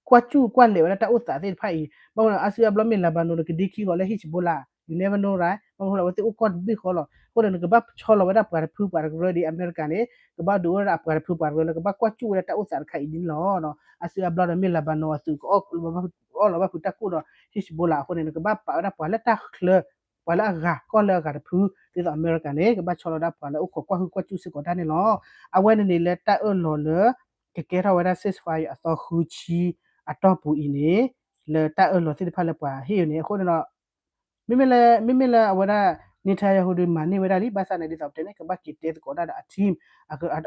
ကွၢ်စူၣ်ကွၢ်လဲာ်ဝဲဒၣ်တၢ်အိၣ်သးသ့ၣ်တဖၣ်အံၤ ဘၣ်မနုၤ အါစုအါဘျီမ့ၢ် Lebanon န့ၣ် ကဒ့ခံဂီၤလၢ Hezbollah, you never know, right? ဘၣ်မနုၤအဃိလၢ အဝဲသ့ၣ်အိၣ်ကီၢ်တဘ့ၣ်ဃီလီၤ. အဃိန့ၣ် နကဘၣ်ဆီလီၤဝဲဒၣ်ပှၤတဖုပှၤတကရၢဒ်အမဲရကၤန့ၣ် ကဘၣ်ဒုးအိၣ်ဝဲဒၣ်အပှၤတဖုပှၤတကရၢလၢကဘၣ်ကွၢ်စူၣ်ဝဲဒၣ်တၢ်အိၣ်သးတခါအံၤန့ၣ်လီၤ. အါစုအါဘျီဒီးမ့ၢ် Lebanon အသုးကအီၣ်လီၤဘၣ်ဖုးတၢ်ကိၢ်ဒီး Hezbollah အဃိန့ၣ် နကဘၣ်ပာ်ဝဲဒၣ်ပှၤလၢတၢ်ချၢ ပှၤလၢအဂၤကီၢ်လၢအဂၤတဖု ဒ်သိးအမဲရကၤန့ၣ် ကဘၣ်ဆီလီၤဒၣ်ပှၤလၢအိၣ်ခိးကွၢ်ဟုၣ်ကွၢ်စူၣ်စ့ၢ်ကီးတၢ်န့ၣ်လီၤ. အဝဲန့ၣ်န့ၣ်လၢတၢ်အၢၣ်လီၤလၢ ကကဲထီၣ်ဝဲဒၣ် ceasefire အသီဃုဆံအတီၢ်ပူၤအံၤန့ၣ် လၢတၢ်အၢၣ်လီၤသ့ၣ်တဖၣ်လၢပှၤဟ့ၣ်အီၤန့ၣ် အဃိန့ၣ်ဒီး မ့မ့ၢ်လၢ မ့မ့ၢ်လၢအဝဲဒၣ် Netanyahu ဒုးမၤန့ၢ်ဝဲဒၣ်လံ ဘၣ်ဆၣ်န့ၣ် ဒ်သိးပတဲန့ၣ် ကဘၣ်က့ၤတဲသကိးဒၣ်ဒီးအ team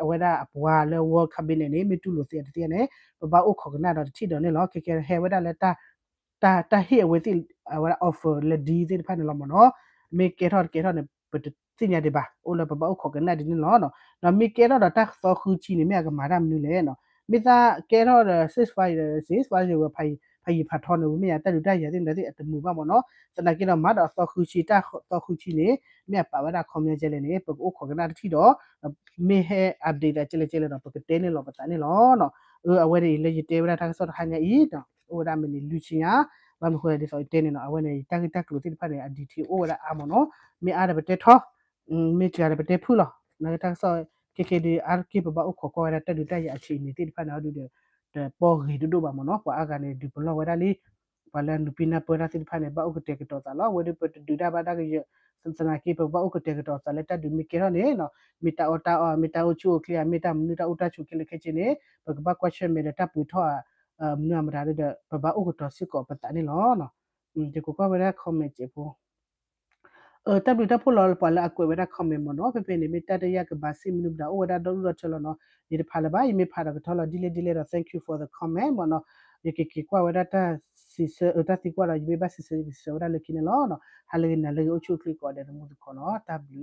အဝဲဒၣ်အပှၤလၢ World Cabinet န့ၣ် မ့ၢ်တူၢ်လိာ်သ့အတသ့န့ၣ် ပဘၣ်အိၣ်ခိးကနၣ်ဒီးတထံၣ်ဒီးန့ၣ်လီၤ. ခဲကဲဟဲဝဲဒၣ်လၢ တၢ် တၢ်ဟ့ၣ်အဝဲသ့ၣ် အဝဲဒၣ် offer လၢ deal သ့ၣ်တဖၣ်န့ၣ်လီၤမ့ၢ်နီၤ. မ့ၢ်ကဲထီၣ်တကဲထီၣ်န့ၣ် ပတသ့ၣ်ညါဒံးဘၣ် အိၣ်လၢပဘၣ်အိၣ်ခိးကနၣ်ဒ်န့ၣ်လီၤ. ဒီးမ့ၢ်ကဲထီၣ်ဒီးတၢ်သီဃုဆံန့ၣ် မ့ၢ်အကမၤတၢ်မနုၤလဲၣ်နီၤ. မ့ၢ်သးကဲထီၣ်ဒီး ceasefire ceasefire ဝဲဖးအံၤ ဖးယံာ်ဖးထီန့ၣ် မ့ၢ်ယၤတၢ်ဒုးတၢ်ယၤသ့ၣ်မတၤသ့ၣ်အတမုာ်ဘၣ်မ့ၢ်နီၤ. သနာ်က့ဒီး မၤဒီးအသီဃုဆံ တၢ်သီဃုဆံန့ၣ် မ့ၢ်အပာ်ဝဲဒၣ် comment ကဲလဲၣ်န့ၣ် ပကအိၣ်ခိးကနၣ်တထံၣ်ဒီး မ့ၢ်ဟဲ update သးကဲလဲၣ်ကဲလဲၣ်ဒီး ပကတဲန့ၣ်လီၤပသးန့ၣ်လီၤ. အဝဲန့ၣ်အံၤလၢယတဲဝဲဒၣ်တၢ်ကစီၣ်တဟါညါအံၤဒီး အိၣ်ဝဲဒၣ်မ့ၢ်န့ၣ်လွံၢ်ဆံညါ, ဘၣ်မနုၤဃိလဲၣ်ဒ်သိးယတဲန့ၣ်နီၤ အဝဲန့ၣ် ယတၢ်ဂ့ၢ်တၢ်ကျိၤသ့ၣ်တဖၣ်န့ၣ် အ detail အိၣ်ဝဲဒၣ်အါမ့ၢ်နီၤ, မ့ၢ်အါဒီးပတဲထီ, မ့ၢ်စှၤဒီးပတဲဖုၣ်လီၤ. နာ်က့တၢ်ကစီၣ်ခဲခဲဒုး အါတက့ၢ်ပဘၣ်အိၣ်ခိးကွၢ်ဝဲဒၣ်တၢ်ဒုးတၢ်ယၤအဆံးအနံၤသ့ၣ်တဖၣ်န့ၣ် အဒုးဒီး တပီၢ်ဂ့ၤဒိၣ်ဒိၣ်ဘၣ်မ့ၢ်နီၤ, ပှၤအါဂၤန့ၣ် ဒုးပလီၢ်ဝဲဒၣ်လံ, ပှၤလၢအနုာ်ပံနၢ်ပၢၢ်တၢ်သ့ၣ်တဖၣ်န့ၣ် ဘၣ်အိၣ်ကတဲာ်ကတီၤသးလီၤ, အဝဲဒုးပတဒုးတၢ်ဘၣ်တၢ်ကယၢၢ်, သနာ်က့ပဘၣ်အိၣ်ကတဲာ်ကတီၤသးလၢတၢ်ဒုးမ့ၢ်ကဲထီၣ်န့ၣ်နီၤ, မ့ၢ်တၢ်အီၣ်တၢ်အီ မ့ၢ်တၢ်အိၣ်ဆူၣ်အိၣ်ချ့ဧါ မ့ၢ်တၢ်မနုၤတၢ်အိၣ်တၢ်ဆိးခဲလၢာ်ခဲဆ့န့ၣ် ပကဘၣ်ကွၢ်ဆၢၣ်မဲာ်ဒီးတၢ်ပှ့ၤထီၣ်ဧါ, မနုၤအမတၤဒီး ပဘၣ်အိၣ်ကတီၤစ့ၢ်ကီးပသးန့ၣ်လီၤ. ယကကွၢ်ဝဲဒၣ် comment စဲးဖိ တၢ်ဘျုးတၢ်ဖှိၣ်လီၤ ပှၤလၢအကွဲးဝဲဒၣ် comment မ့ၢ်နီၤ, ဖဲဖဲန့ၣ် မ့ၢ်တၢ်တယာ်ကဘၣ်စံးမနုၤမတၤ အိၣ်ဝဲဒၣ်ဒီဒူၣ်ဒီထၢလီၤနီၤ, ယတဖးလၢၤဘၣ် ယမ့ၢ်ဖးဒီးကထီၣ်လီၤ ဒ်လဲၣ်ဒ်လဲၣ်ဒီး thank you for the comment မ့ၢ်နီၤ, ယကက့ၤကွၢ်ဝဲဒၣ်တၢ်စံးဆၢ တၢ်သံကွၢ်ဒီး ယမ့ၢ်ဘၣ်စံးဆၢ ယကစံးဆၢဝဲဒၣ်လၢခံန့ၣ်လီၤ. ဟါလၢဂ့ၤ နၤလၢဂ့ၤ အိၣ်ဆူၣ်အိၣ်ချ့ကိးဂၤဒဲး သမူသကိးနီၤ, တၢ်ဘျုး